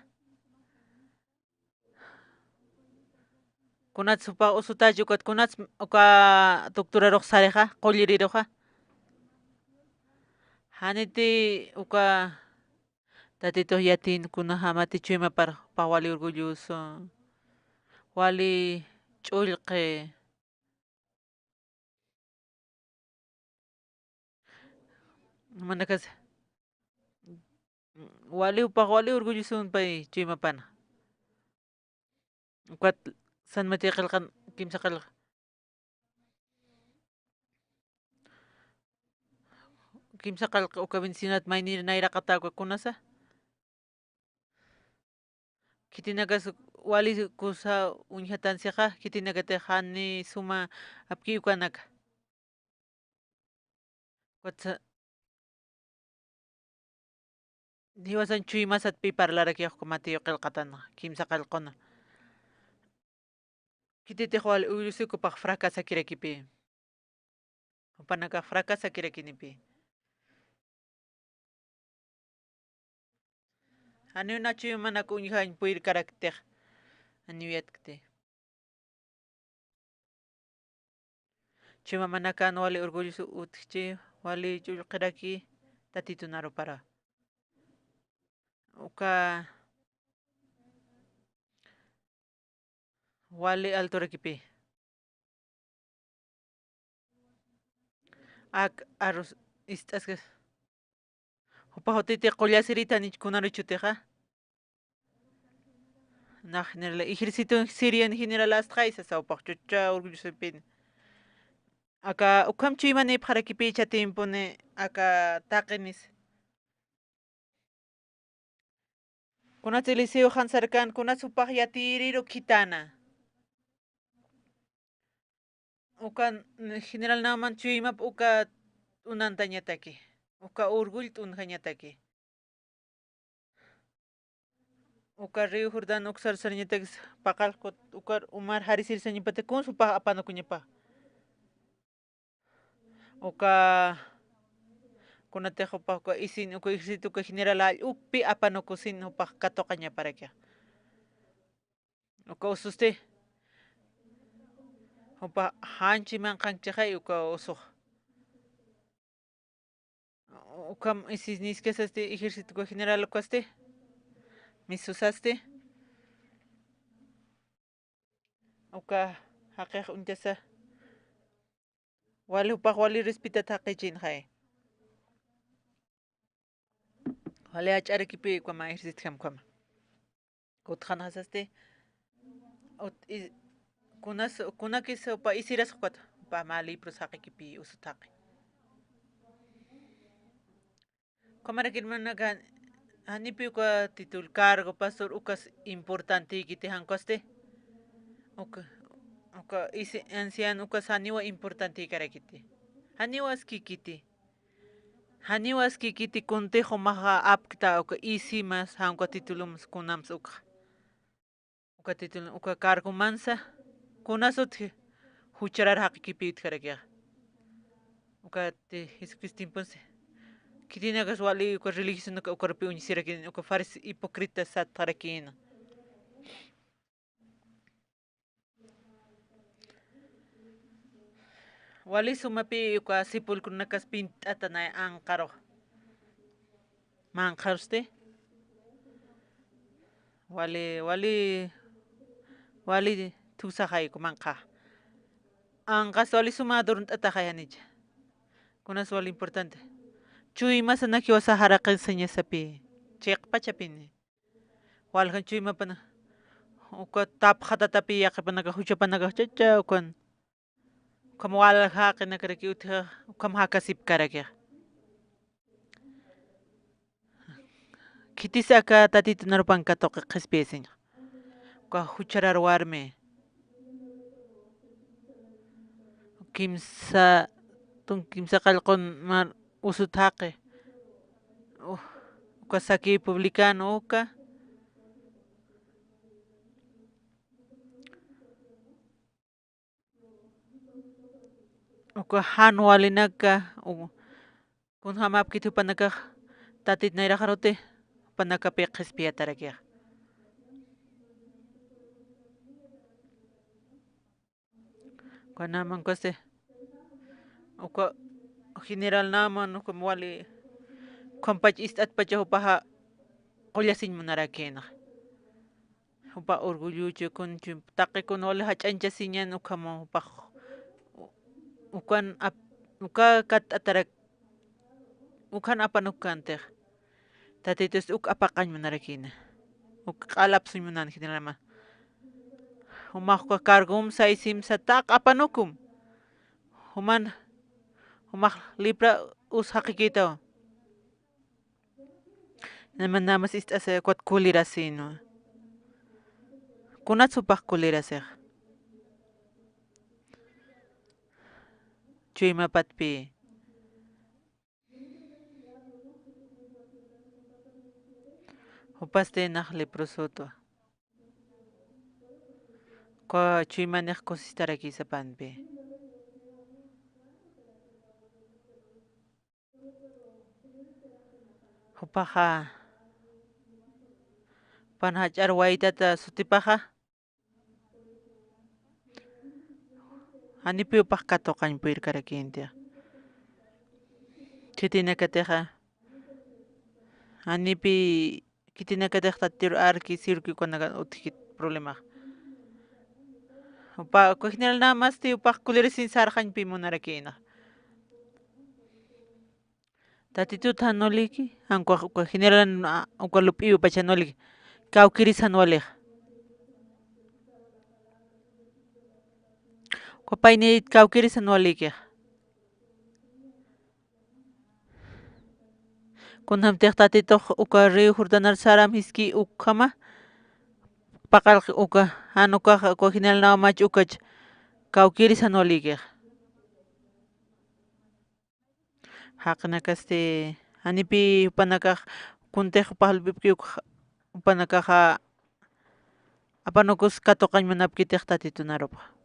Kunats jupax usutachi ukat kunats uka doctorarux sarixa, qulliriruxa. Janiti uka Tatitux yatin kunjamati chuymapar jupax wali orgulloso, wali ch'ullqi. Manakas wali jupax wali orgulloson pay chuymapana. Ukat San Mateo qillqan kimsa qillqa. Kimsa qillqa uka bendicionat maynir nayraqata uka kunasa. Khitinakas wali kusa uñjatansixa, khitinakatix jani suma apki ukanaka. Ukatsa jiwasan chuymasatpi parlarakix uka Mateo qillqatanxa, kimsa qillquna. Khititix wali uyrusi jupax fracasakirakipï. Jupanakax fracasakirakinipi. Janiw nachu manak uñjañ puyrkaraktix. Janiw yatkti. Chuymamanakan wali orgulloso utjchi, wali ch'ullqiraki Tatitun arupara. Uka wali altorakipi. Ak arus ist'aski. Jupa jutiti qullasirita nich kunaruchutixa. Nax general, ejército sirian general astxaysa, sawpax chucha orgullosopin. Aka ukham chuymanipxarakipicha tiemponi aka taqinis. Kunats Eliseo jansarkan, kunats jupax yatiriru khitana. Uka, mm, general Naaman chuymap uka t'unantañataki, uka orgull t'unjañataki. Uka río Jordán uksar sarñatakis paqallqut, ukar umar jarisir sañapata kunsa jupax apanukuñapax. Uka, kunatix jupax uka isin, uka ejército, uka general jall ukpi apanukusin jupax katuqañaparaki. Uka ususti, jupax janchi manqhanchixay uka usux. Ukham isis niskasasti, ejército uka general ukasti, misusasti. Uka jaqix uñtasa. Wali jupax wali respetat jaqichinxay. Wali jach'arakipi ukhama ejércitjam ukhama. Utjxanxasasti. Ut-, i-, kunas, kunakis jupa isiras jupat, jupa mä libros jaqikipi usut jaqi. Ukhamaraki hermanaka, janipi uka título cargo, pastor, ukas importantïkiti jan ukasti. Uka, uka isi anciano ukas janiwa importantïkarakiti. Janiwa askïkiti. Janiwa askïkiti kuntix jumaxa apkta uka isimas, jan uka titulomas kunams ukxa. Uka titulo, uka cargomansa, kunas utji, jucharar jaqikipi utjarakixa. Uka ti Jesucristo tiemponsi. Khitinakas wali uka religiosonak ukarupi uñsirakin, uka fariseo hipócrita satxarakïna. Wali sumapi uka sepulcronakas pint'atanay anqarux. Manqharusti. Wali, wali, wali thusaxay uka manqha. Anqas wali suma adornot'ataxay janicha. Kunas wali importante. Chuymasanakiwa saxaraqi sañasapi. Chiqpachapini. Waljan chuymapana, uka tapxatatapi yaqhipanakax, juchapanakax chacha ukan. Ukham walja jaqinakaraki utjixa, ukham jakasipkarakixa. Khitis aka Tatitun arupan katuqi qhispiyasiñxa. Uka jucharar warmi. Kimsa, tun kimsa qallqun mar usut jaqi. U-, uka Zaqueo publicano uka. Uka jan walinaka, u-, kunjämapkit jupanakax Tatit nayraqaruti, jupanakapi qhispiyatarakixa. Uka Naaman ukasti, uka general Naaman, ukham wali, ukhampach ist'atpacha jupaxa qullasiñ munarakïna. Jupa orgullochu, kun chimp-, taqi kun wali jach'añchasiñan, ukham jupax, ukan ap-, uka katt'atarak, ukan apanukkantix. Tatitus uk apaqañ munarakïna. Uk q'alapsuñ munan general Naaman. Jumax uka cargomsa isimsa taq apanukum. Juman, jumax lepra us jaqikïtawa. Nayman namas ist'asa ukat kulirasïnwa. Kunats jupax kulirasixa. Chuymapatpï. Jupasti nax leprosotwa. Uka chuymanix kusisitarakï sapanpï. Jupaxa, jupan jach'ar waytata sutipaxa, Janipi jupax katuqañ puyirkarakïnti. Khitinakatixa, janipi khitinakatix Tatitur arki sirki ukanakan utjkit problemax. Jupa, uka general nada más ti jupax kulirasiñ sarxañpi munarakïna. Tatitut jan waliki, jan uka, uka general, a, uka lup'iw pacha jan waliki. Kawkïris jan walixa. Uka paynit kawkïris jan walikixa. Kunjamtix Tatitux uka río Jordanar saram jiski ukhama, paqallq uka, jan ukax, uka general nada más ukach, kawkïris jan walikixa. Jaqinakasti, janipi jupanakax, kuntix jupax lup'ipki uk, jupanakaxa, apanukus katuqañ munapkitix Tatitun arupxa.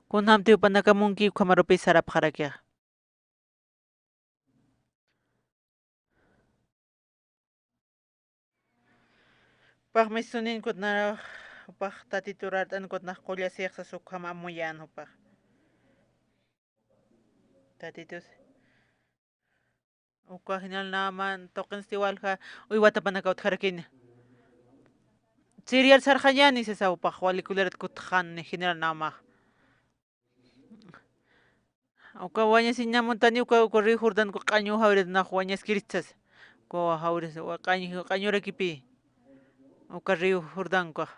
Kunjamti jupanaka munki ukhamarupi sarapxarakixa. Jupax misunin kutnax, jupax Tatitur art'an kutnax qullasix sas ukham amuyän jupax. Tatitus. Uka general nada más tuqinsti walja uywatapanaka utjarakïna. Siriar sarxañäni sasa jupax wali kulirat kutxani general nada más. Uka wañasiñ namuntani uka, uka río Jordán uka q'añu jawirat nax wañaskirist sasa. Uka jawirat, wa q'añ, q'añurakipï. Uka río Jordán ukax.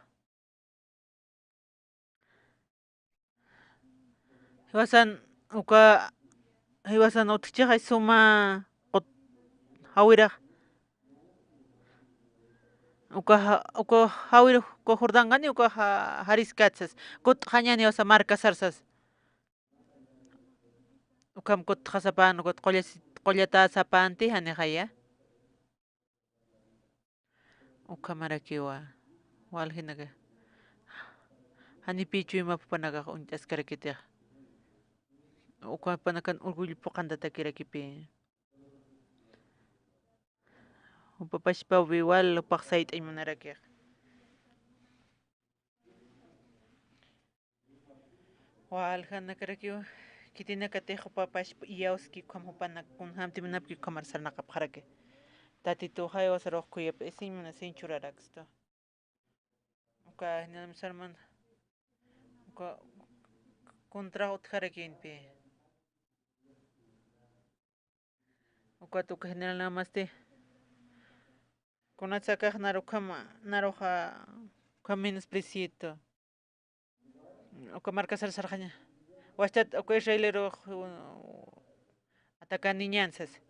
Jiwasan uka, jiwasan utjchixay suma qut jawirax. Uka ja-, uka jawir uka Jordanqani uka ja-, jariskat sas. Kutxañäni jiwasa markasar sas. Ukham kutxasapan, ukat qullas-, qullatasapanti janixaya. Ukhamarakiwa, waljinaka. Janipi chuyma jupanakax uñt'askarakitix. Uka jupanakan orgullo phuqhantatakirakipï. Jupa pachpaw igual jupax sayt'añ munarakix. Waljanakarakiw, khitinakatix jupa pachpa iyawski ukham jupanak kunjamti munapki ukhamar sarnaqapxaraki. Tatituxay jiwasarux khuyap'isiñ munasiñ churarakstu. Uka general nada más, uka contrax utjarakïnpï. Ukat uka general nada más ti. Kunatsa akax naru ukhama, naruxa ukham menospreciito. Uka markasar sarxaña. Wastat uka israelerux, uh, atacaniñän sas.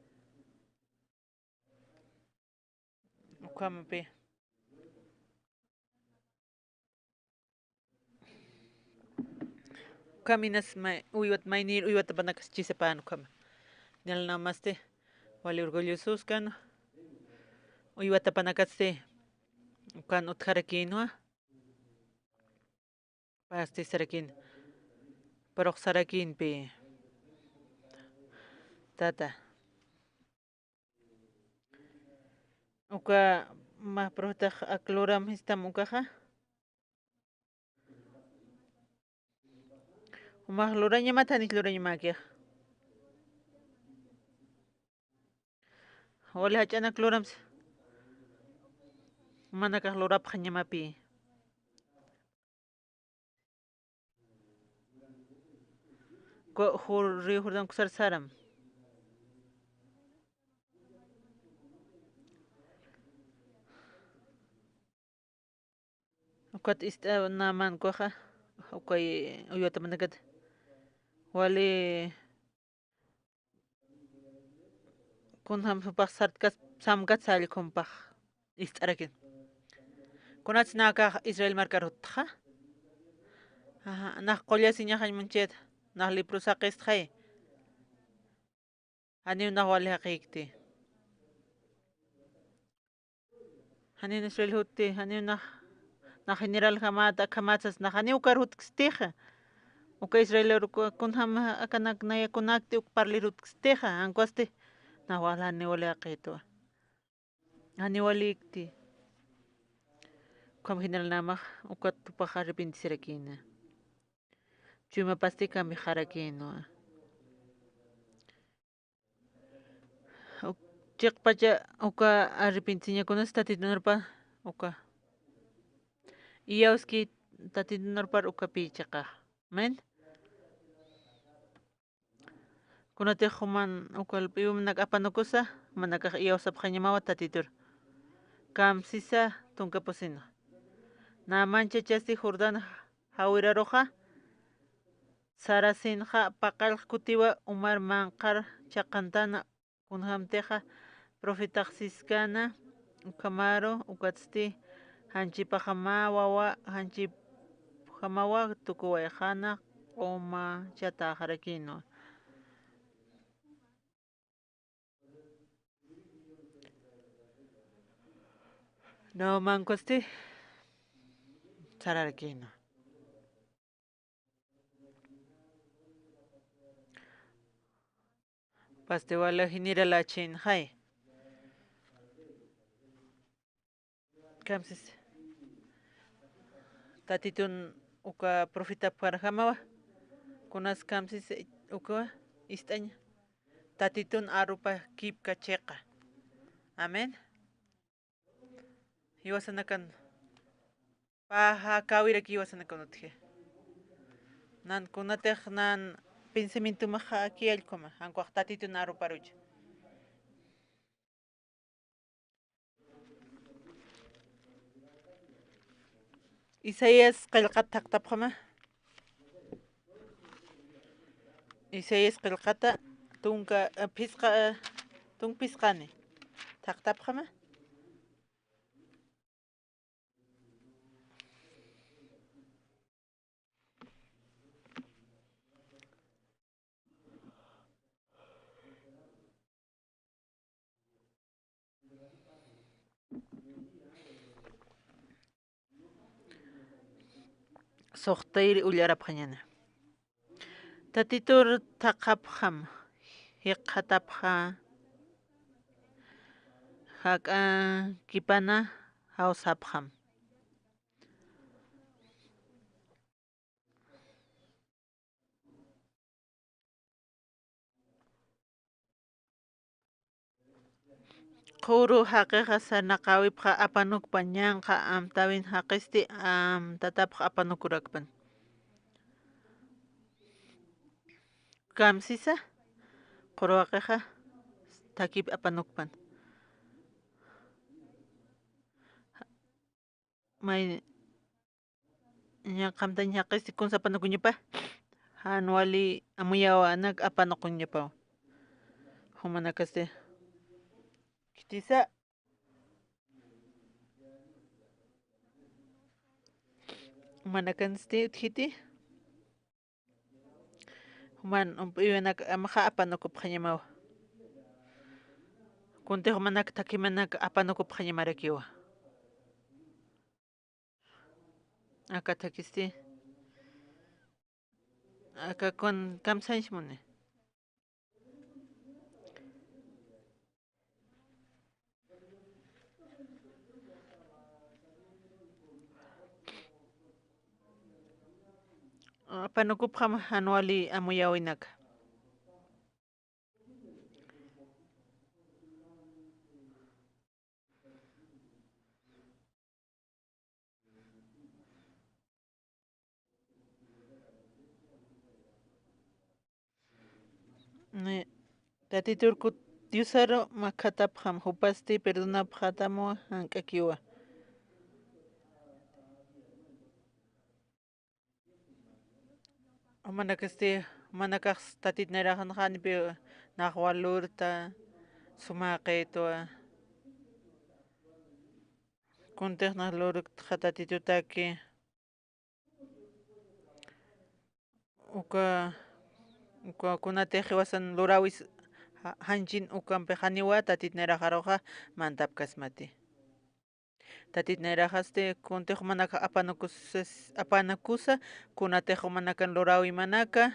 Ukhamapï. Ukham inas may, uywat maynir, uywatapanakas chisapän ukhama. Nil namasti, wali orgullosos kan. Uywatapanakasti, ukan utjarakïnwa. Pasti sarakïn, parux sarakïnpï. Tata. Uka mä pruxtax ak luram sistam ukaxa. Jumax lurañamat, janis lurañamäkix. Wali jach'anak luramsa. Jumanakax lurapxañamapï. Ku-, jur-, río Jordán kusar saram. Ukat ist'a Naamán ukaxa, ukay uywatapanakat. Wali kunjam jupax sartkat, samkat sallkhumpax ist'arakin. Kunats nakax Israel markar jutxa. Ajá, nax qullasiñaxañ munchit, nax lipru saqistxay. Janiw nax wali jaqïkti. Janiw nax Israel jutti, janiw nax, nax general jamat, akhamat sas, nax janiw ukar jutkstixa. Uka Israel ur-, ku-, kunjam akanak nayakunakti uk parlir jutkstixa, ankusti, nax wal janiw wali jaqïtwa. Janiw walïkti. Ukham general Naamax, ukat jupax arrepentisirakïna. Chuymapasti kambiqarakïnwa. Uk-, chiqpacha uka arrepentisiñakunas Tatitunarpa uka. Iyawski Tatitunarpar ukapi chiqa. Amén. Kunatix juman uka lup'iwimanak apanukusa, jumanakax iyawsapxañamawa Tatitur. Kamsisa tunka pusina. Nä manchachasti Jordán jawiraruxa, sarasinxa paqallq kutiwa umar manqhar chaqantana, kunjamtixa profetax siskana, ukhamaru, ukatsti janchipaxamawa, janchipxamawa tukuwayxana q'umachatäxarakïnwa. Nä mankusti sararakïnwa. Pasti wali general achin jay. Kamsis. Tatitun uka profetapkarjamawa. Kunas kamsis uka ist'aña. Tatitun arupa kipka chiqa. Amén. Jiwasanakan. Pä jakawiraki jiwasanakan utji. Nan kunatix nan pensamientomaxa kiyallkuma, jan ukax Tatitun aruparucha. Isaías qillqat thaqtapxama. Isaías qillqata tunka, eh, phisqa, eh, tunk phisqani. Thaqtapxama. Suxtayri ullarapxañäni. Tatitur thaqhapxam, jikxatapxa, jak'ankipana jawsapxam. Qhuru jaqixa sarnaqäwipxa apanukpa ñanqha amtäwin jaqisti amtatapxa apanukurakpan. Kamsisa, qhuru jaqixa thakip apanukpan. May ñanqha amtäwin jaqisti kunsa apanukuñapa, jan wali amuyäwinak apanukuñapa. Jumanakasti. Khitisa. Jumanakansti utjiti. Juman ump'iwinak amxa apanukupxañamawa. Kuntix jumanak thakhimanak apanukupxañamarakiwa. Aka thakhisti. Aka kun kamsañs muni. Apanukupxam jan wali amuyäwinaka. Ni, Tatitur kut-, Diosaru makhatapxam, jupasti perdonapxatamwa jank'akiwa. Jumanakasti, jumanakax Tatit nayraxanxa janipi nax walurta, sumaqitwa. Kuntix nax lurktxa Tatitutaki. Uka, uka kunatix jiwasan luräwis ja-, janchin ukampix janiwa Tatit nayraxaruxa mantapkasmati. Tatit nayraxasti kuntix jumanakax apanukusas-, apanukusa, kunatix jumanakan luräwimanaka,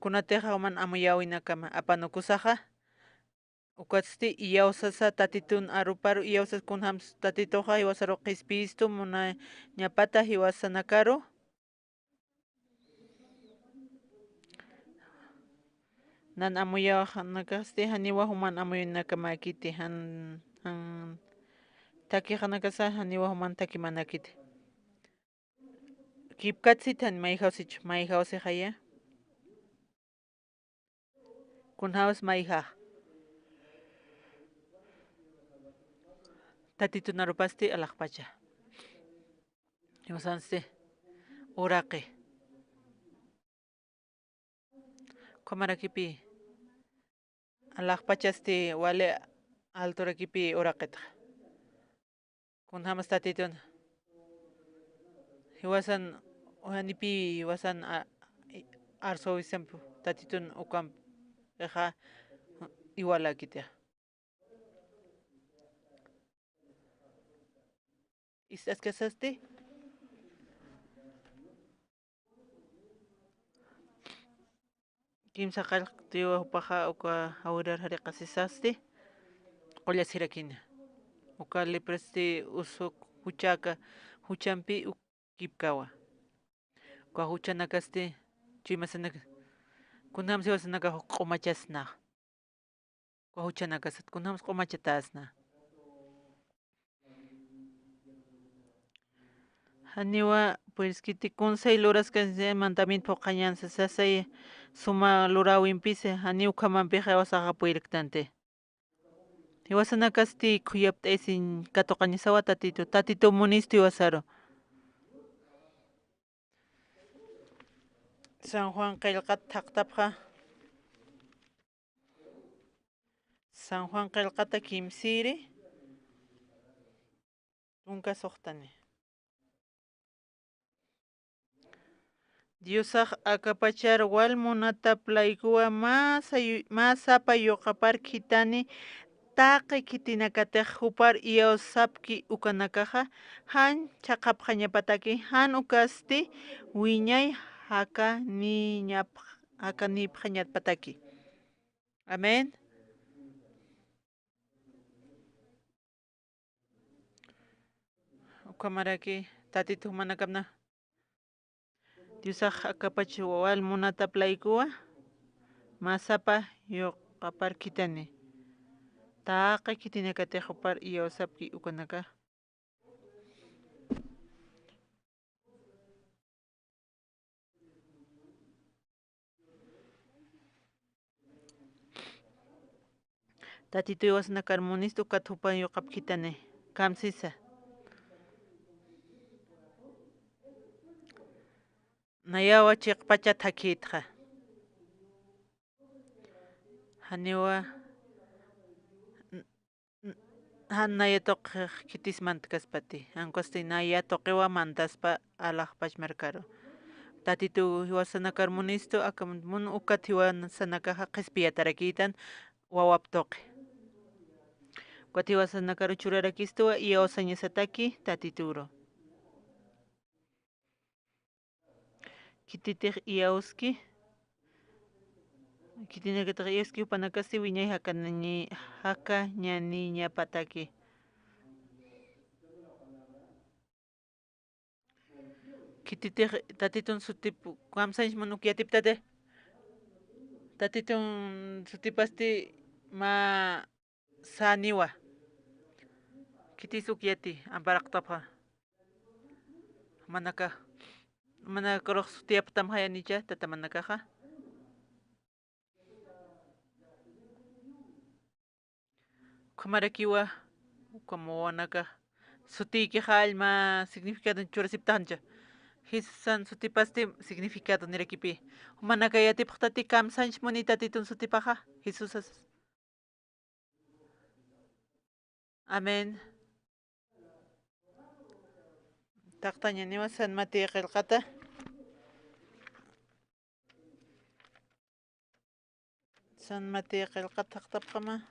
kunatix juman amuyäwinakama apanukusaxa, ukatsti iyawsasa Tatitun aruparu, iyawsas kunjams Tatituxa jiwasaru qhispiyistu munañapata jiwasanakaru. Nan amuyawxanakasti janiwa juman amuyunakamäkiti, jan, jan takixanakasa janiwa juman takimanakiti. Kipkatsit jan mayjawsichu, mayjawsixaya. Kunjämas mayjax. Tatitun arupasti alaxpacha. Jiwasansti uraqi. Ukhamarakipi alaxpachasti wali alturakipï uraqitxa. Kunjämas Tatitun jiwasan, janipï jiwasan a-, arzobispo Tatitun ukampixa iwalakitixa. Ist'askasasti. Kimsa qallqtiwa jupaxa uka jawirar jariqasisasti qullasirakina. Uka leprasti usuq juchaka, juchampi uk-, kipkawa. Uka juchanakasti chuymasanaka, kunjämsi jiwasanakax q'umachasna. Uka juchanakasat kunjämsi q'umachatäsna. Janiwa puriskiti kunsay luraskansi mandamiento phuqhañansa sasay suma luräwimpisi, janiw ukhamampixa jiwasaxa puriktänti. Jiwasanakasti khuyapt'ayasiñ katuqañasawa Tatitu, Tatitu munistu jiwasaru. San Juan qillqat thaqtapxa. San Juan qillqata kimsïri, tunka suxtani. Diosax akapachar wal munatap laykuwa mä sayu-, mä sapa yuqapar khithani taqi khitinakatix jupar iyawsapki ukanakaxa, jan chhaqhapxañapataki, jan ukasti wiñay jakaniñap-, jakanipxañapataki. Amén. Ukhamaraki Tatitu jumanakamna. Diosax akapach wal munatap laykuwa, mä sapa yuqapar khithani. Taqi khitinakatix jupar iyawsapki ukanaka. Tatitu jiwasanakar munistu, ukat jupan yuqap khithani, kamsisa. Nayawa chiqpacha thakhïtxa. Janiwa n-, n-, jan naya tuqix khitis mantkaspati, jan ukasti naya tuqiwa mantaspa alaxpach markaru. Tatitu jiwasanakar munistu, aka mun ukat jiwasanakaxa qhispiyatarakïtan wawap tuqi. Ukat jiwasanakaru churarakistuwa iyawsañasataki Tatituru. Khititix iyawski, khitinakatix iyawski jupanakasti wiñay jakaniñi-, jakañaniñapataki. Khititix Tatitun sutip, kamsañs mun uk yatiptati. Tatitun sutipasti mä säniwa. Khitis uk yati, amparaqtapxa. Manaka, manakarux sutiyapxtamxayanicha, tata manakaxa. Ukhamarakiwa, ukham wawanaka, sutiykixa allma significado churasiptancha. Jesusan sutipasti significado nirakipï. Jumanaka yatipxtati kamsañs muni Tatitun sutipaxa, Jesusas. Amén. Taqtañaniwa San Mateo qillqata. San Mateo qillqata thaqtapxama.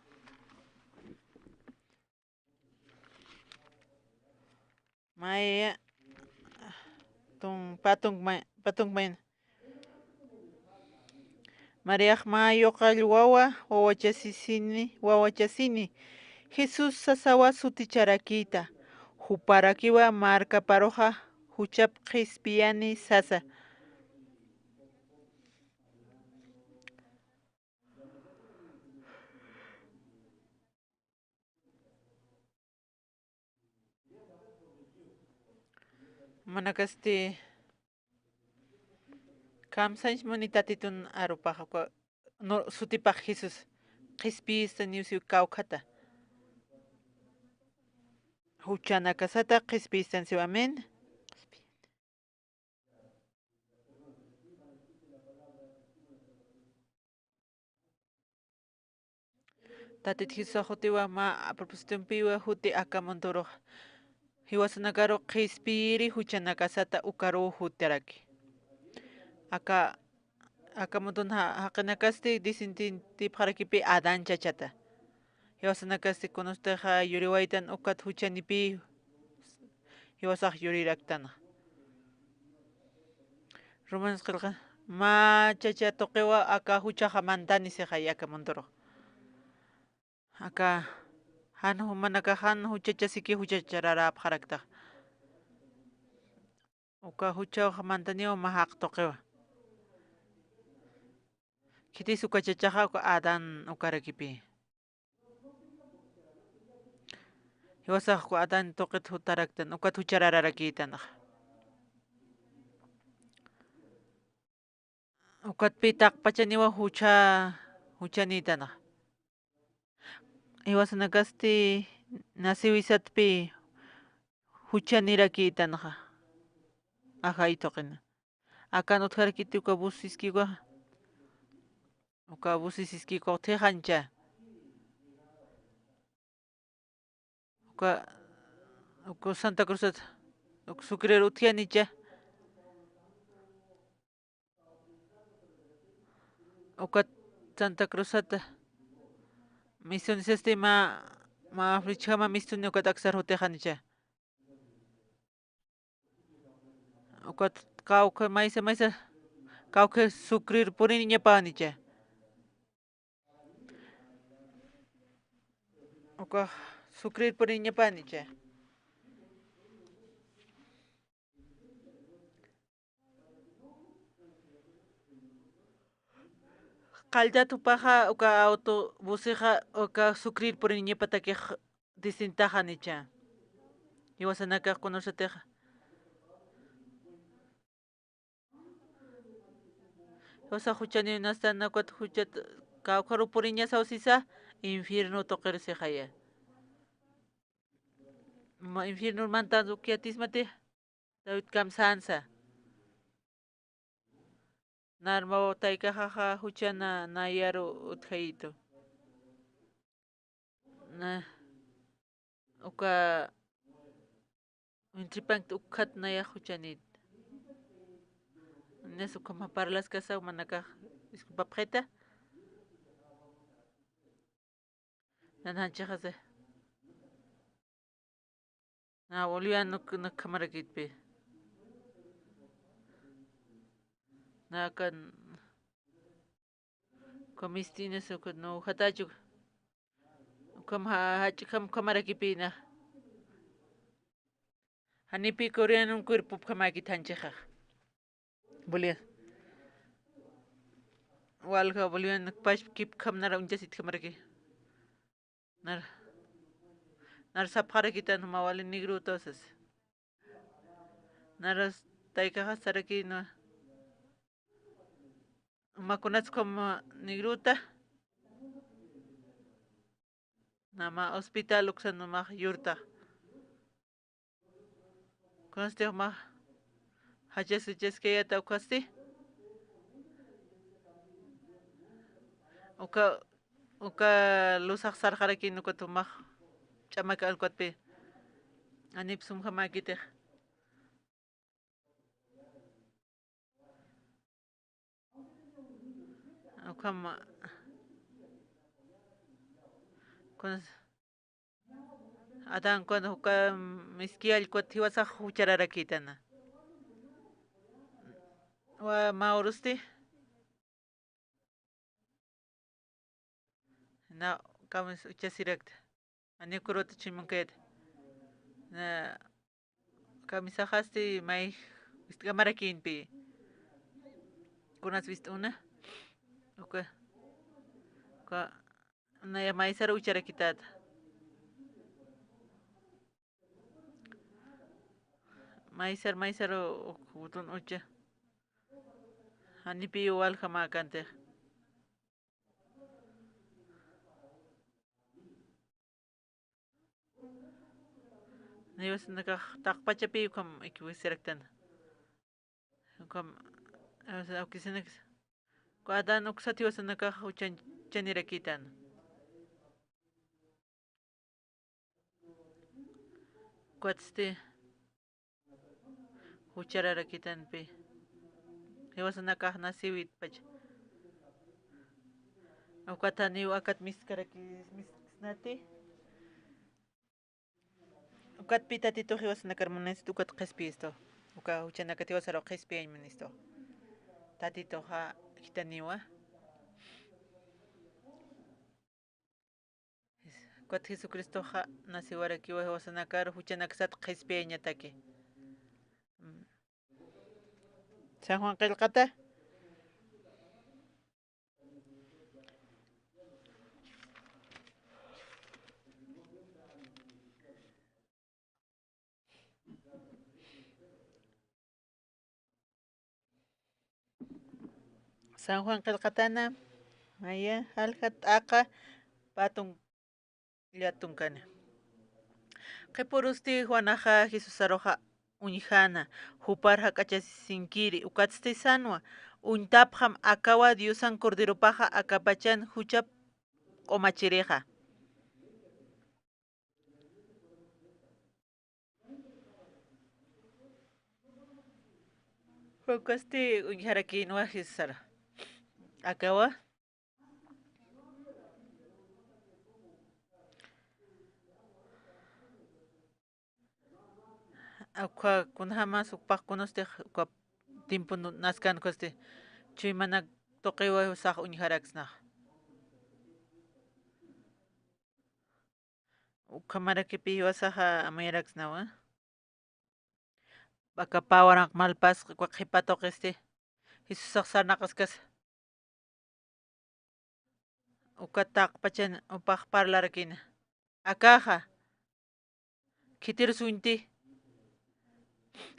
Maya, tun-, patunk may-, patunk mayna. Mariax mä yuqall wawa, wawachasisini, wawachasini. Jesús sasawa suticharakïta. Juparakiwa markaparuxa juchap qhispiyani sasa. Manakasti kamsañs muni Tatitun arupaxa, uka nu-, sutipax Jesús qhispiyistaniw siw kawkhata. Juchanakasata qhispiyistan siw, amén. Tatit Jesusax jutiwa mä propósitompiwa juti aka mundurux. Jiwasanakaru qhispiyiri juchanakasata ukaruw jutaraki. Aka, aka mundun ja-, jaqinakasti disintintipxarakipi Adán chachata. Jiwasanakasti kunustix yuriwaytan ukat juchanipï jiwasax yuriraktana. Romanos qillqan, mä chacha tuqiwa aka juchaxa mantani sixay aka mundurux. Aka jan jumanakax jan juchachasiki juchachararäpxaraktax. Uka juchaw mantaniw mä jaq tuqiwa. Khitis uka chachaxa uka Adán ukarakipï. Jiwasax uka Adán tuqit jutaraktan, ukat jucharararakïtanax. Ukatpï taqpachaniwa jucha, juchanïtanax. Jiwasanakasti naciwisatpï juchanirakïtanaxa. Ajay tuqina. Akan utjarakiti uka busisiskiwa. Uka busisiskiwa thixancha. Uka, uka Santa Cruzat, uka sucrer utjanicha. Uka Santa Cruzata mistunisasti mä, mä flechjama mistuni ukat aksar jutixanicha. Ukat kawkha maysa maysa kawkha sucrer puriniñapanicha. Uka sucrer puriniñapanicha. Qalltat jupaxa uka autobusixa uka sucrer puriniñapatakix distintaxanicha. Jiwasanakax kunusatixa. Jiwasax juchaniw nastan ukat juchat kawkharuw puriñasaw sisa infierno tuqir sixaya. Ma infierno mantan uka yatismati. David kamsansa. Narmaw taykaxaxa juchana nayaru utjayitu. Na, uka, intripankt ukhat nayax juchanit. Nes ukhama parlaskasaw manakax, disculpapxita. Nanjanchixasa. Na Bolivian nuk, nuk khamarakitpi. Nakan uka mistinas uka no jatachu. Ukham ja, jach'kham khamarakipina. Janipi coreano cuerpo khamakit janchixax. Bolivian. Walja Bolivian pach kipkham nara uñchasitjamaraki. Nar, nar sapxarakitan mä wali negro entonces. Nar taykaxas sarakïna. Mä kunats ukham negrota. Na mä hospital uksan mä yurta. Kunasti mä jachas, jachaskayata ukasti. Uka, uka luzax sarxarakïn ukat mä ch'amak alkatpi. Anip sumjamäkitix. Ukham, kunas, Adán, cuando uka miski allkut jiwasax juchararakïtana. Wa mä urusti. Na, kamis uchasirakta. Ani uka uruta chimunkayta. Na, kamisaxasti may wist'kamarakïnpi. Kunas wist'una. Uka, uka, naya maysar ucharakitäta. maysar, maysar u-, u-, utun ucha. Janipiw waljamäkantix. Jiwasanakax taqpachapiw ukham ikiwisiraktan. Ukham, awkisanaksa. Uka Adán uksat jiwasanakax uchan-, uchanirakïtan. Ukatsti juchararakitanpi. Jiwasanakax nacewitpacha. Ukataniw akat miskaraki, misksnati. Ukatpi Tatitux jiwasanakar munansit ukat qhispiyistu. Uka juchanakat jiwasaru qhispiyañ munistu. Tatituxa jitaniwa. Ukat Jesucristoxa nacewarakiwa jiwasanakar juchanakasat qhispiyañataki. Mm. San Juan qillqata. San Juan qillqatana, maya, jalja t'aqa, pä tunka, llatunkana. Qhipurusti Juanaxa Jesusaruxa uñjäna, jupar jak'achasinkiri, ukatsti sänwa, uñtapxam akawa Diosan Corderopaxa akapachan juchap q'umachirixa. Ukasti uñjarakïnwa Jesusaru. Akawa. Uka kunjamas ukpax kunustix uka tiempo naskän ukasti chuymanak tuqiwa sax uñjaraksnax. Ukhamarakipi jiwasaxa amuyaraksnawa. Aka pä waranq malpasqa uka qhipa tuqisti Jesusax sarnaqaskasa. Uka taqpachan jupax parlarakïna. Akaxa, khitirus uñti,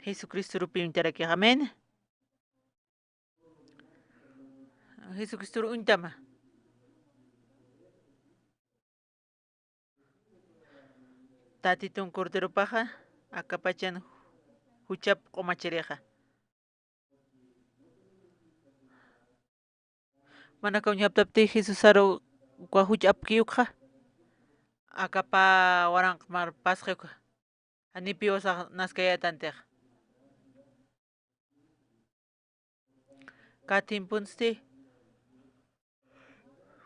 Jesucristorupi uñtarakixa. Amén. Jesucristoru uñtama. Tatitun Corderopaxa akapachan juchap q'umachirixa. Manaka uñjaptapti Jesusaru uka juch apkï ukxa, aka pä waranq malpasqi ukxa, janipiw sax naskayätantix. Kä tiemponsti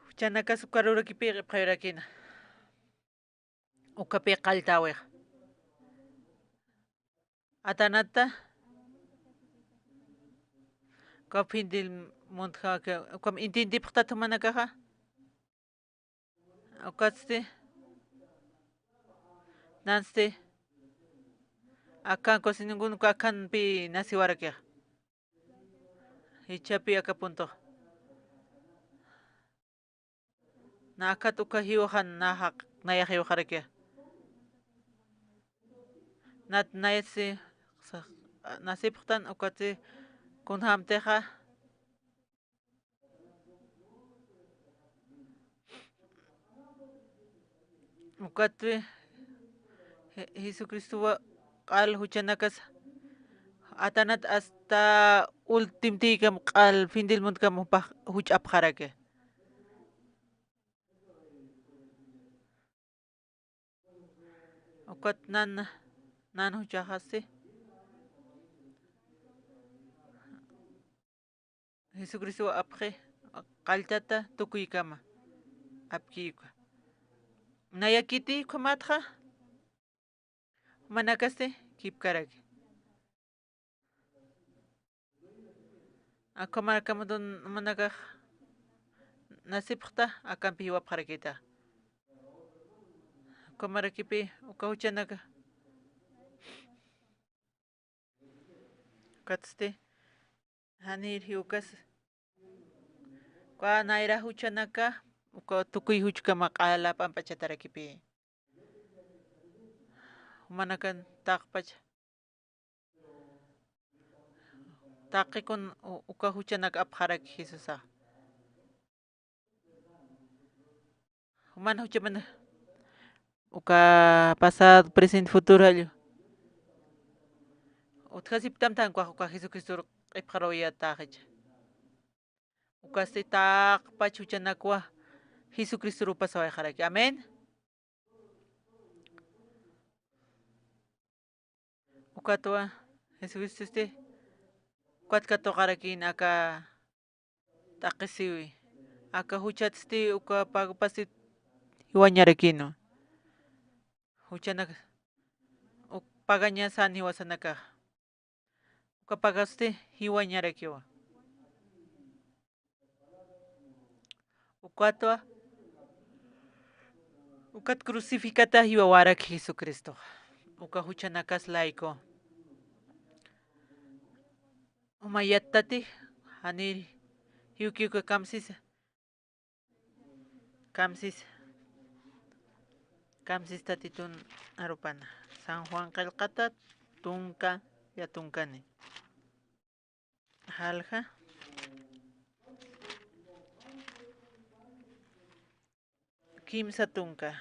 juchanakas uka rurakipï q'ipxayurakïna. Ukapï qalltäwixa. Atanata, uka fin del mundo, uka, uka entiendipxtat jumanakaxa. Ukatsti, nansti, akan casi ninguno akanpi naciwarakixa. Jichhapi aka punto. Na akat uka jiwaxan na jaq-, nayax jiwaxarakixa. Nat nayatsi, sa-, nasipxtan ukatsi kunjämtixa. Ukatwi Je-, Jesucristowa q'al juchanakas atanat hasta ultimtïkam q'al fin del mundokam jupax juch apxaraki. Ukat nan, nan juchaxasti. Jesucristowa apxi, qalltata tukuykama apkï uka. Nayakiti ukhamatxa, jumanakasti kipkaraki. Akhamarakamtun jumanakax nasipxta, akampi jiwapxarakïta. Akhamarakipi uka juchanaka. Ukatsti, janir jiwkas. Uka nayra juchanaka, uka tukuy juchkama q'ala p'amp'achatarakipï. Jumanakan taqpacha. Taqikun u-, uka juchanak apxaraki Jesusax. Juman juchaman uka pasado, presente, futuro jallu. Utjasiptam tankuax uka Jesucristor q'ipxarawayataxicha. Ukasti taqpach juchanakwa Jesucristor upasawayxaraki. Amén. Ukatwa Jesucristosti ukat katuqarakïn aka t'aqhisiwi. Aka juchatsti uka pagpasti jiwañarakïnwa. Juchanak uk pagañasan jiwasanakax. Uka pagasti jiwañarakiwa. Ukatwa, ukat crucificata jiwawarak Jesucristo. Uka juchanakas layku. Umayattati, janir jiwki uka kamsisa. Kamsis, kamsis Tatitun arupana. San Juan qillqata tunka, ya tunkani. Jalja. Kimsa tunka.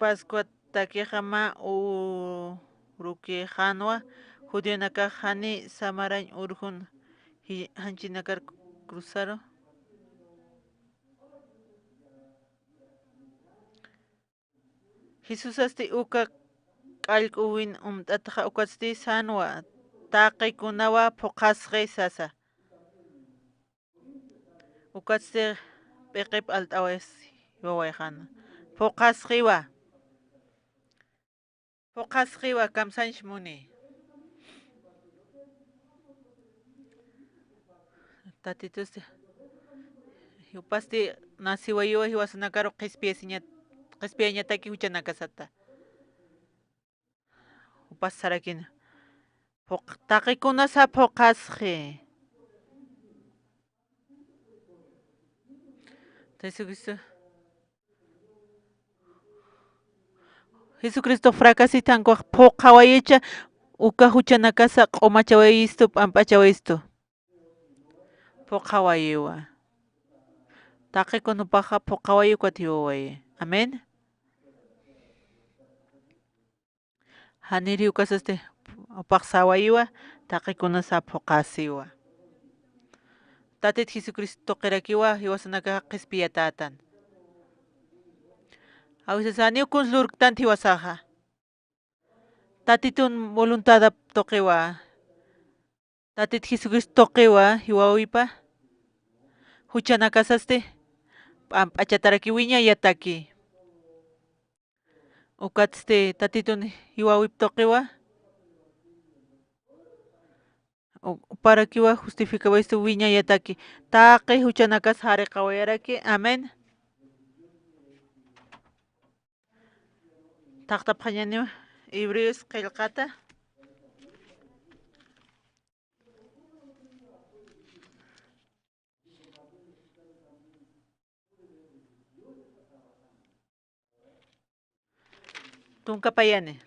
Pascuatakixa mä urukixänwa, judionakax jani samarañ urjun ji-, janchinakar cruzaru. Jesusasti uka q'allk'uwin umt'atxa, ukatsti sänwa, taqikunawa phuqhasxi sasa. Ukatsti p'iqip alt'awayas jiwawayxäna. Phuqhasxiwa. Phuqhasxiwa, kamsañs muni. Tatitusti, jupasti nasiwayiwa jiwasanakaru qhispiyasiñat-, qhispiyañataki juchanakasata. Jupas sarakina. Phuq-, taqikunasa phuqhasxi. Jesucristo. Jesucristo fracasithankuwax phuqhawayicha uka juchanakasa q'umachawayistu, p'amp'achawayistu. Phuqhawayiwa. Taqikun jupaxa phuqhawayi ukat jiwawayi. Amén. Janiri ukasasti jupax sawayiwa, taqikunasa phuqhasiwa. Tatit Jesucristo tuqirakiwa jiwasanakax qhispiyatätan. A veces janiw kuns lurktanti jiwasaxa. Tatitun voluntadap tuqiwa. Tatit Jesucristo tuqiwa jiwawipa. Juchanakasasti p'amp'achataraki, wiñayataki. Ukatsti Tatitun jiwawip tuqiwa. U-, uparakiwa justificawayistu, wiñayataki. Taqi juchanakas jariqawayaraki. Amén. Taqtapxañaniwa Hebreos qillqata. Tunka payani.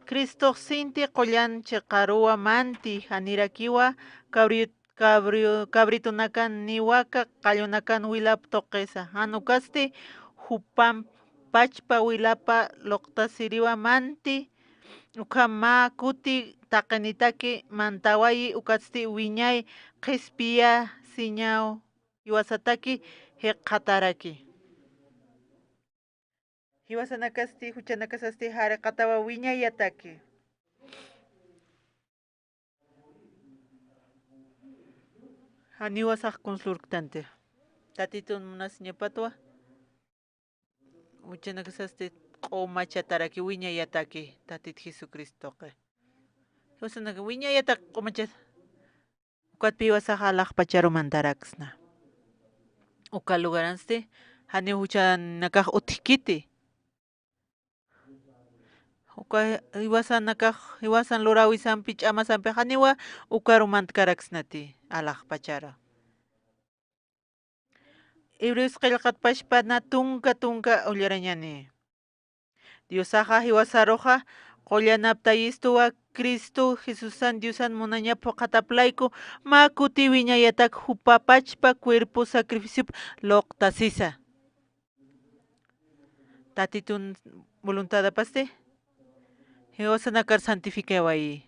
Cristox sinti qullan chiqaruwa manti janirakiwa cabri-, cabri-, cabritunakan niwaka qallunakan wilap tuqisa. Jan ukasti jupamp pachpa wilapa luqtasiriwa manti, ukham mä kuti taqinitaki mantawayi, ukatsti wiñay qhispiyasiñaw jiwasataki jikxataraki. Jiwasanakasti, juchanakasasti jariqatawa wiñayataki. Janiwa sax kuns lurktanti. Tatitun munasiñapatwa. Juchanakasasti q'umachataraki, wiñayataki, Tatit Jesucristoqi. Jiwasanaka wiñayataki q'umachat. Ukatpï jiwasax alaxpacharu mantaraksna. Uka lugaransti, janiw juchanakax utjkiti. Uka jiwasanakax, jiwasan luräwisampi, ch'amasampi, janiwa ukaru mantkaraksnati, alaxpacharu. Hebreos qillqat pachpana tunka tunka ullarañani. Diosaxa jiwasaruxa qullanaptayistuwa Cristo Jesusan Diosan munaña phuqhataplayku mä kuti wiñayatak jupa pachpa cuerpo sacrificiop luqtasisa. Tatitun voluntadapasti jiwasanakar santificawayi.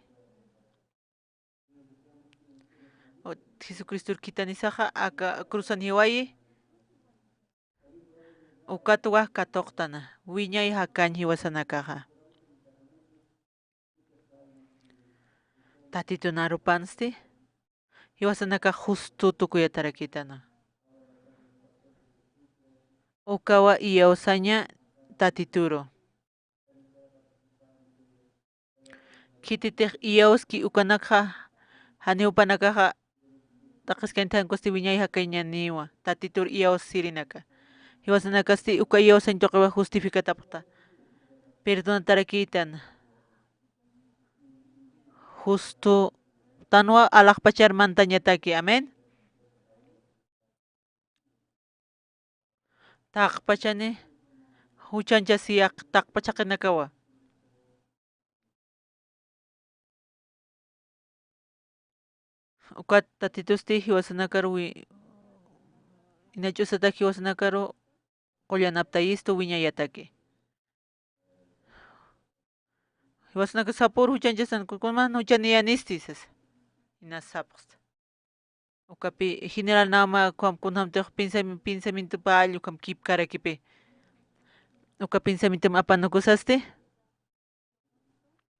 Jesucristor khithanisaxa aka cruzan jiwayi. Ukat wak katuqtana wiñay jakañ jiwasanakaxa. Tatitun arupansti jiwasanakax justo tukuyatarakitana. Ukawa iyawsaña Tatituru. Khititix iyawski ukanakxa, janiw jupanakaxa taqiskañthankusti wiñay jakañaniwa Tatitur iyawsirinaka. Jiwasanakasti uka iyawsañ tuqiwa justificatapxta. Perdonatarakïtan. Justo tanwa alaxpachar mantañataki. Amén. Taqpachani juchanchasiyaq taqpachaqinakawa. Ukat Tatitusti jiwasanakar wi-, inach'usatak jiwasanakaru qullanaptayistu wiñayataki. Jiwasanaka sapür juchanchasan, kunman juchaniyanisti sasa. Inas sapxsta. Ukapi general nama ukham kunjamtix pensami-, pensamiento pall ukham kipkarakipi. Uka pensamientom apanukusasti.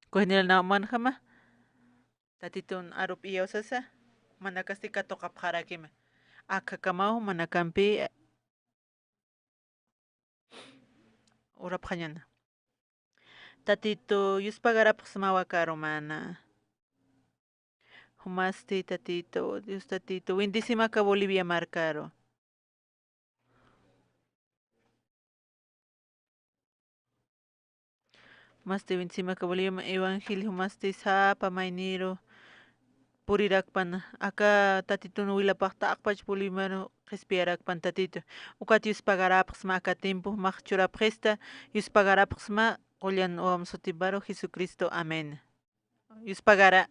Uka general namanjama. Tatitun arup iyawsasa. Manakasti katuqapxarakima. Akhakamaw manakampi urapxañana. Tatitu, yuspagarapxsmawa karumana. Jumasti Tatitu, Dios Tatitu, bendecimaka Bolivia markaru. Masti bendecimaka Bolivia evangelio, masti sapa mayniru purirakpan, aka Tatitun wilapax taqpach Boliviaru qhispiyarakpan Tatitu. Ukat yuspagarapxsma aka tiempo, max churapxista, yuspagarapxsma qullan wawam sutimparu Jesucristo. Amén. Yuspagara.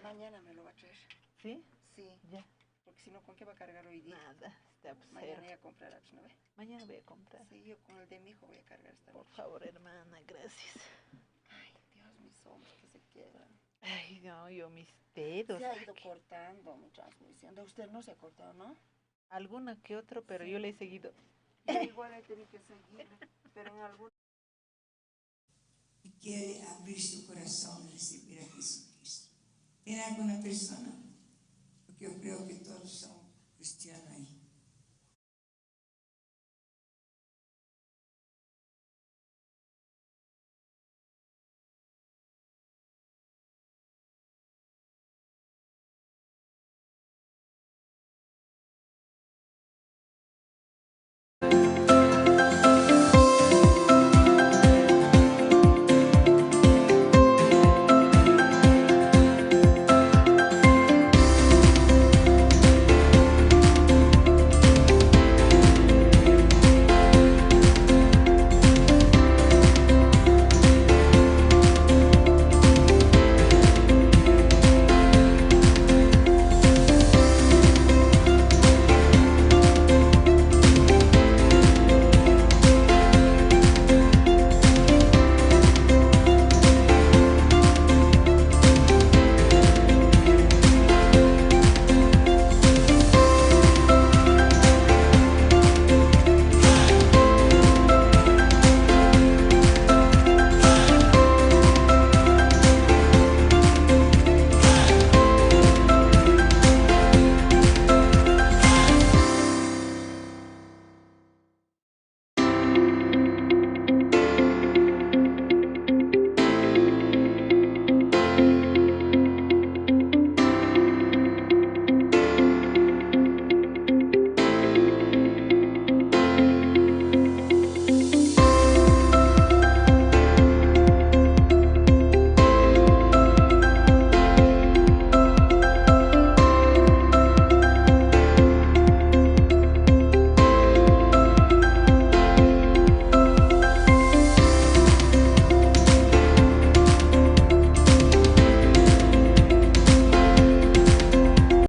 Mañana me lo va a traer. ¿Sí? Sí. Ya. Porque si no, ¿con qué va a cargar hoy día? Nada, está. Mañana ya comprará, pues, ¿no ve? Mañana voy a comprar. Sí, yo con el de mi hijo voy a cargar esta noche. Por favor, hermana, gracias. Ay, Dios, mis hombros que se quiebran. Ay, no, yo mis dedos. Se ha ido cortando mi transmisión. De usted no se ha cortado, ¿no? Alguna que otro, pero yo le he seguido. Yo igual he tenido que seguir, pero en algún... Y quiere abrir su corazón y recibir a Jesucristo. ¿Tiene alguna persona? Porque yo creo que todos son cristianos ahí.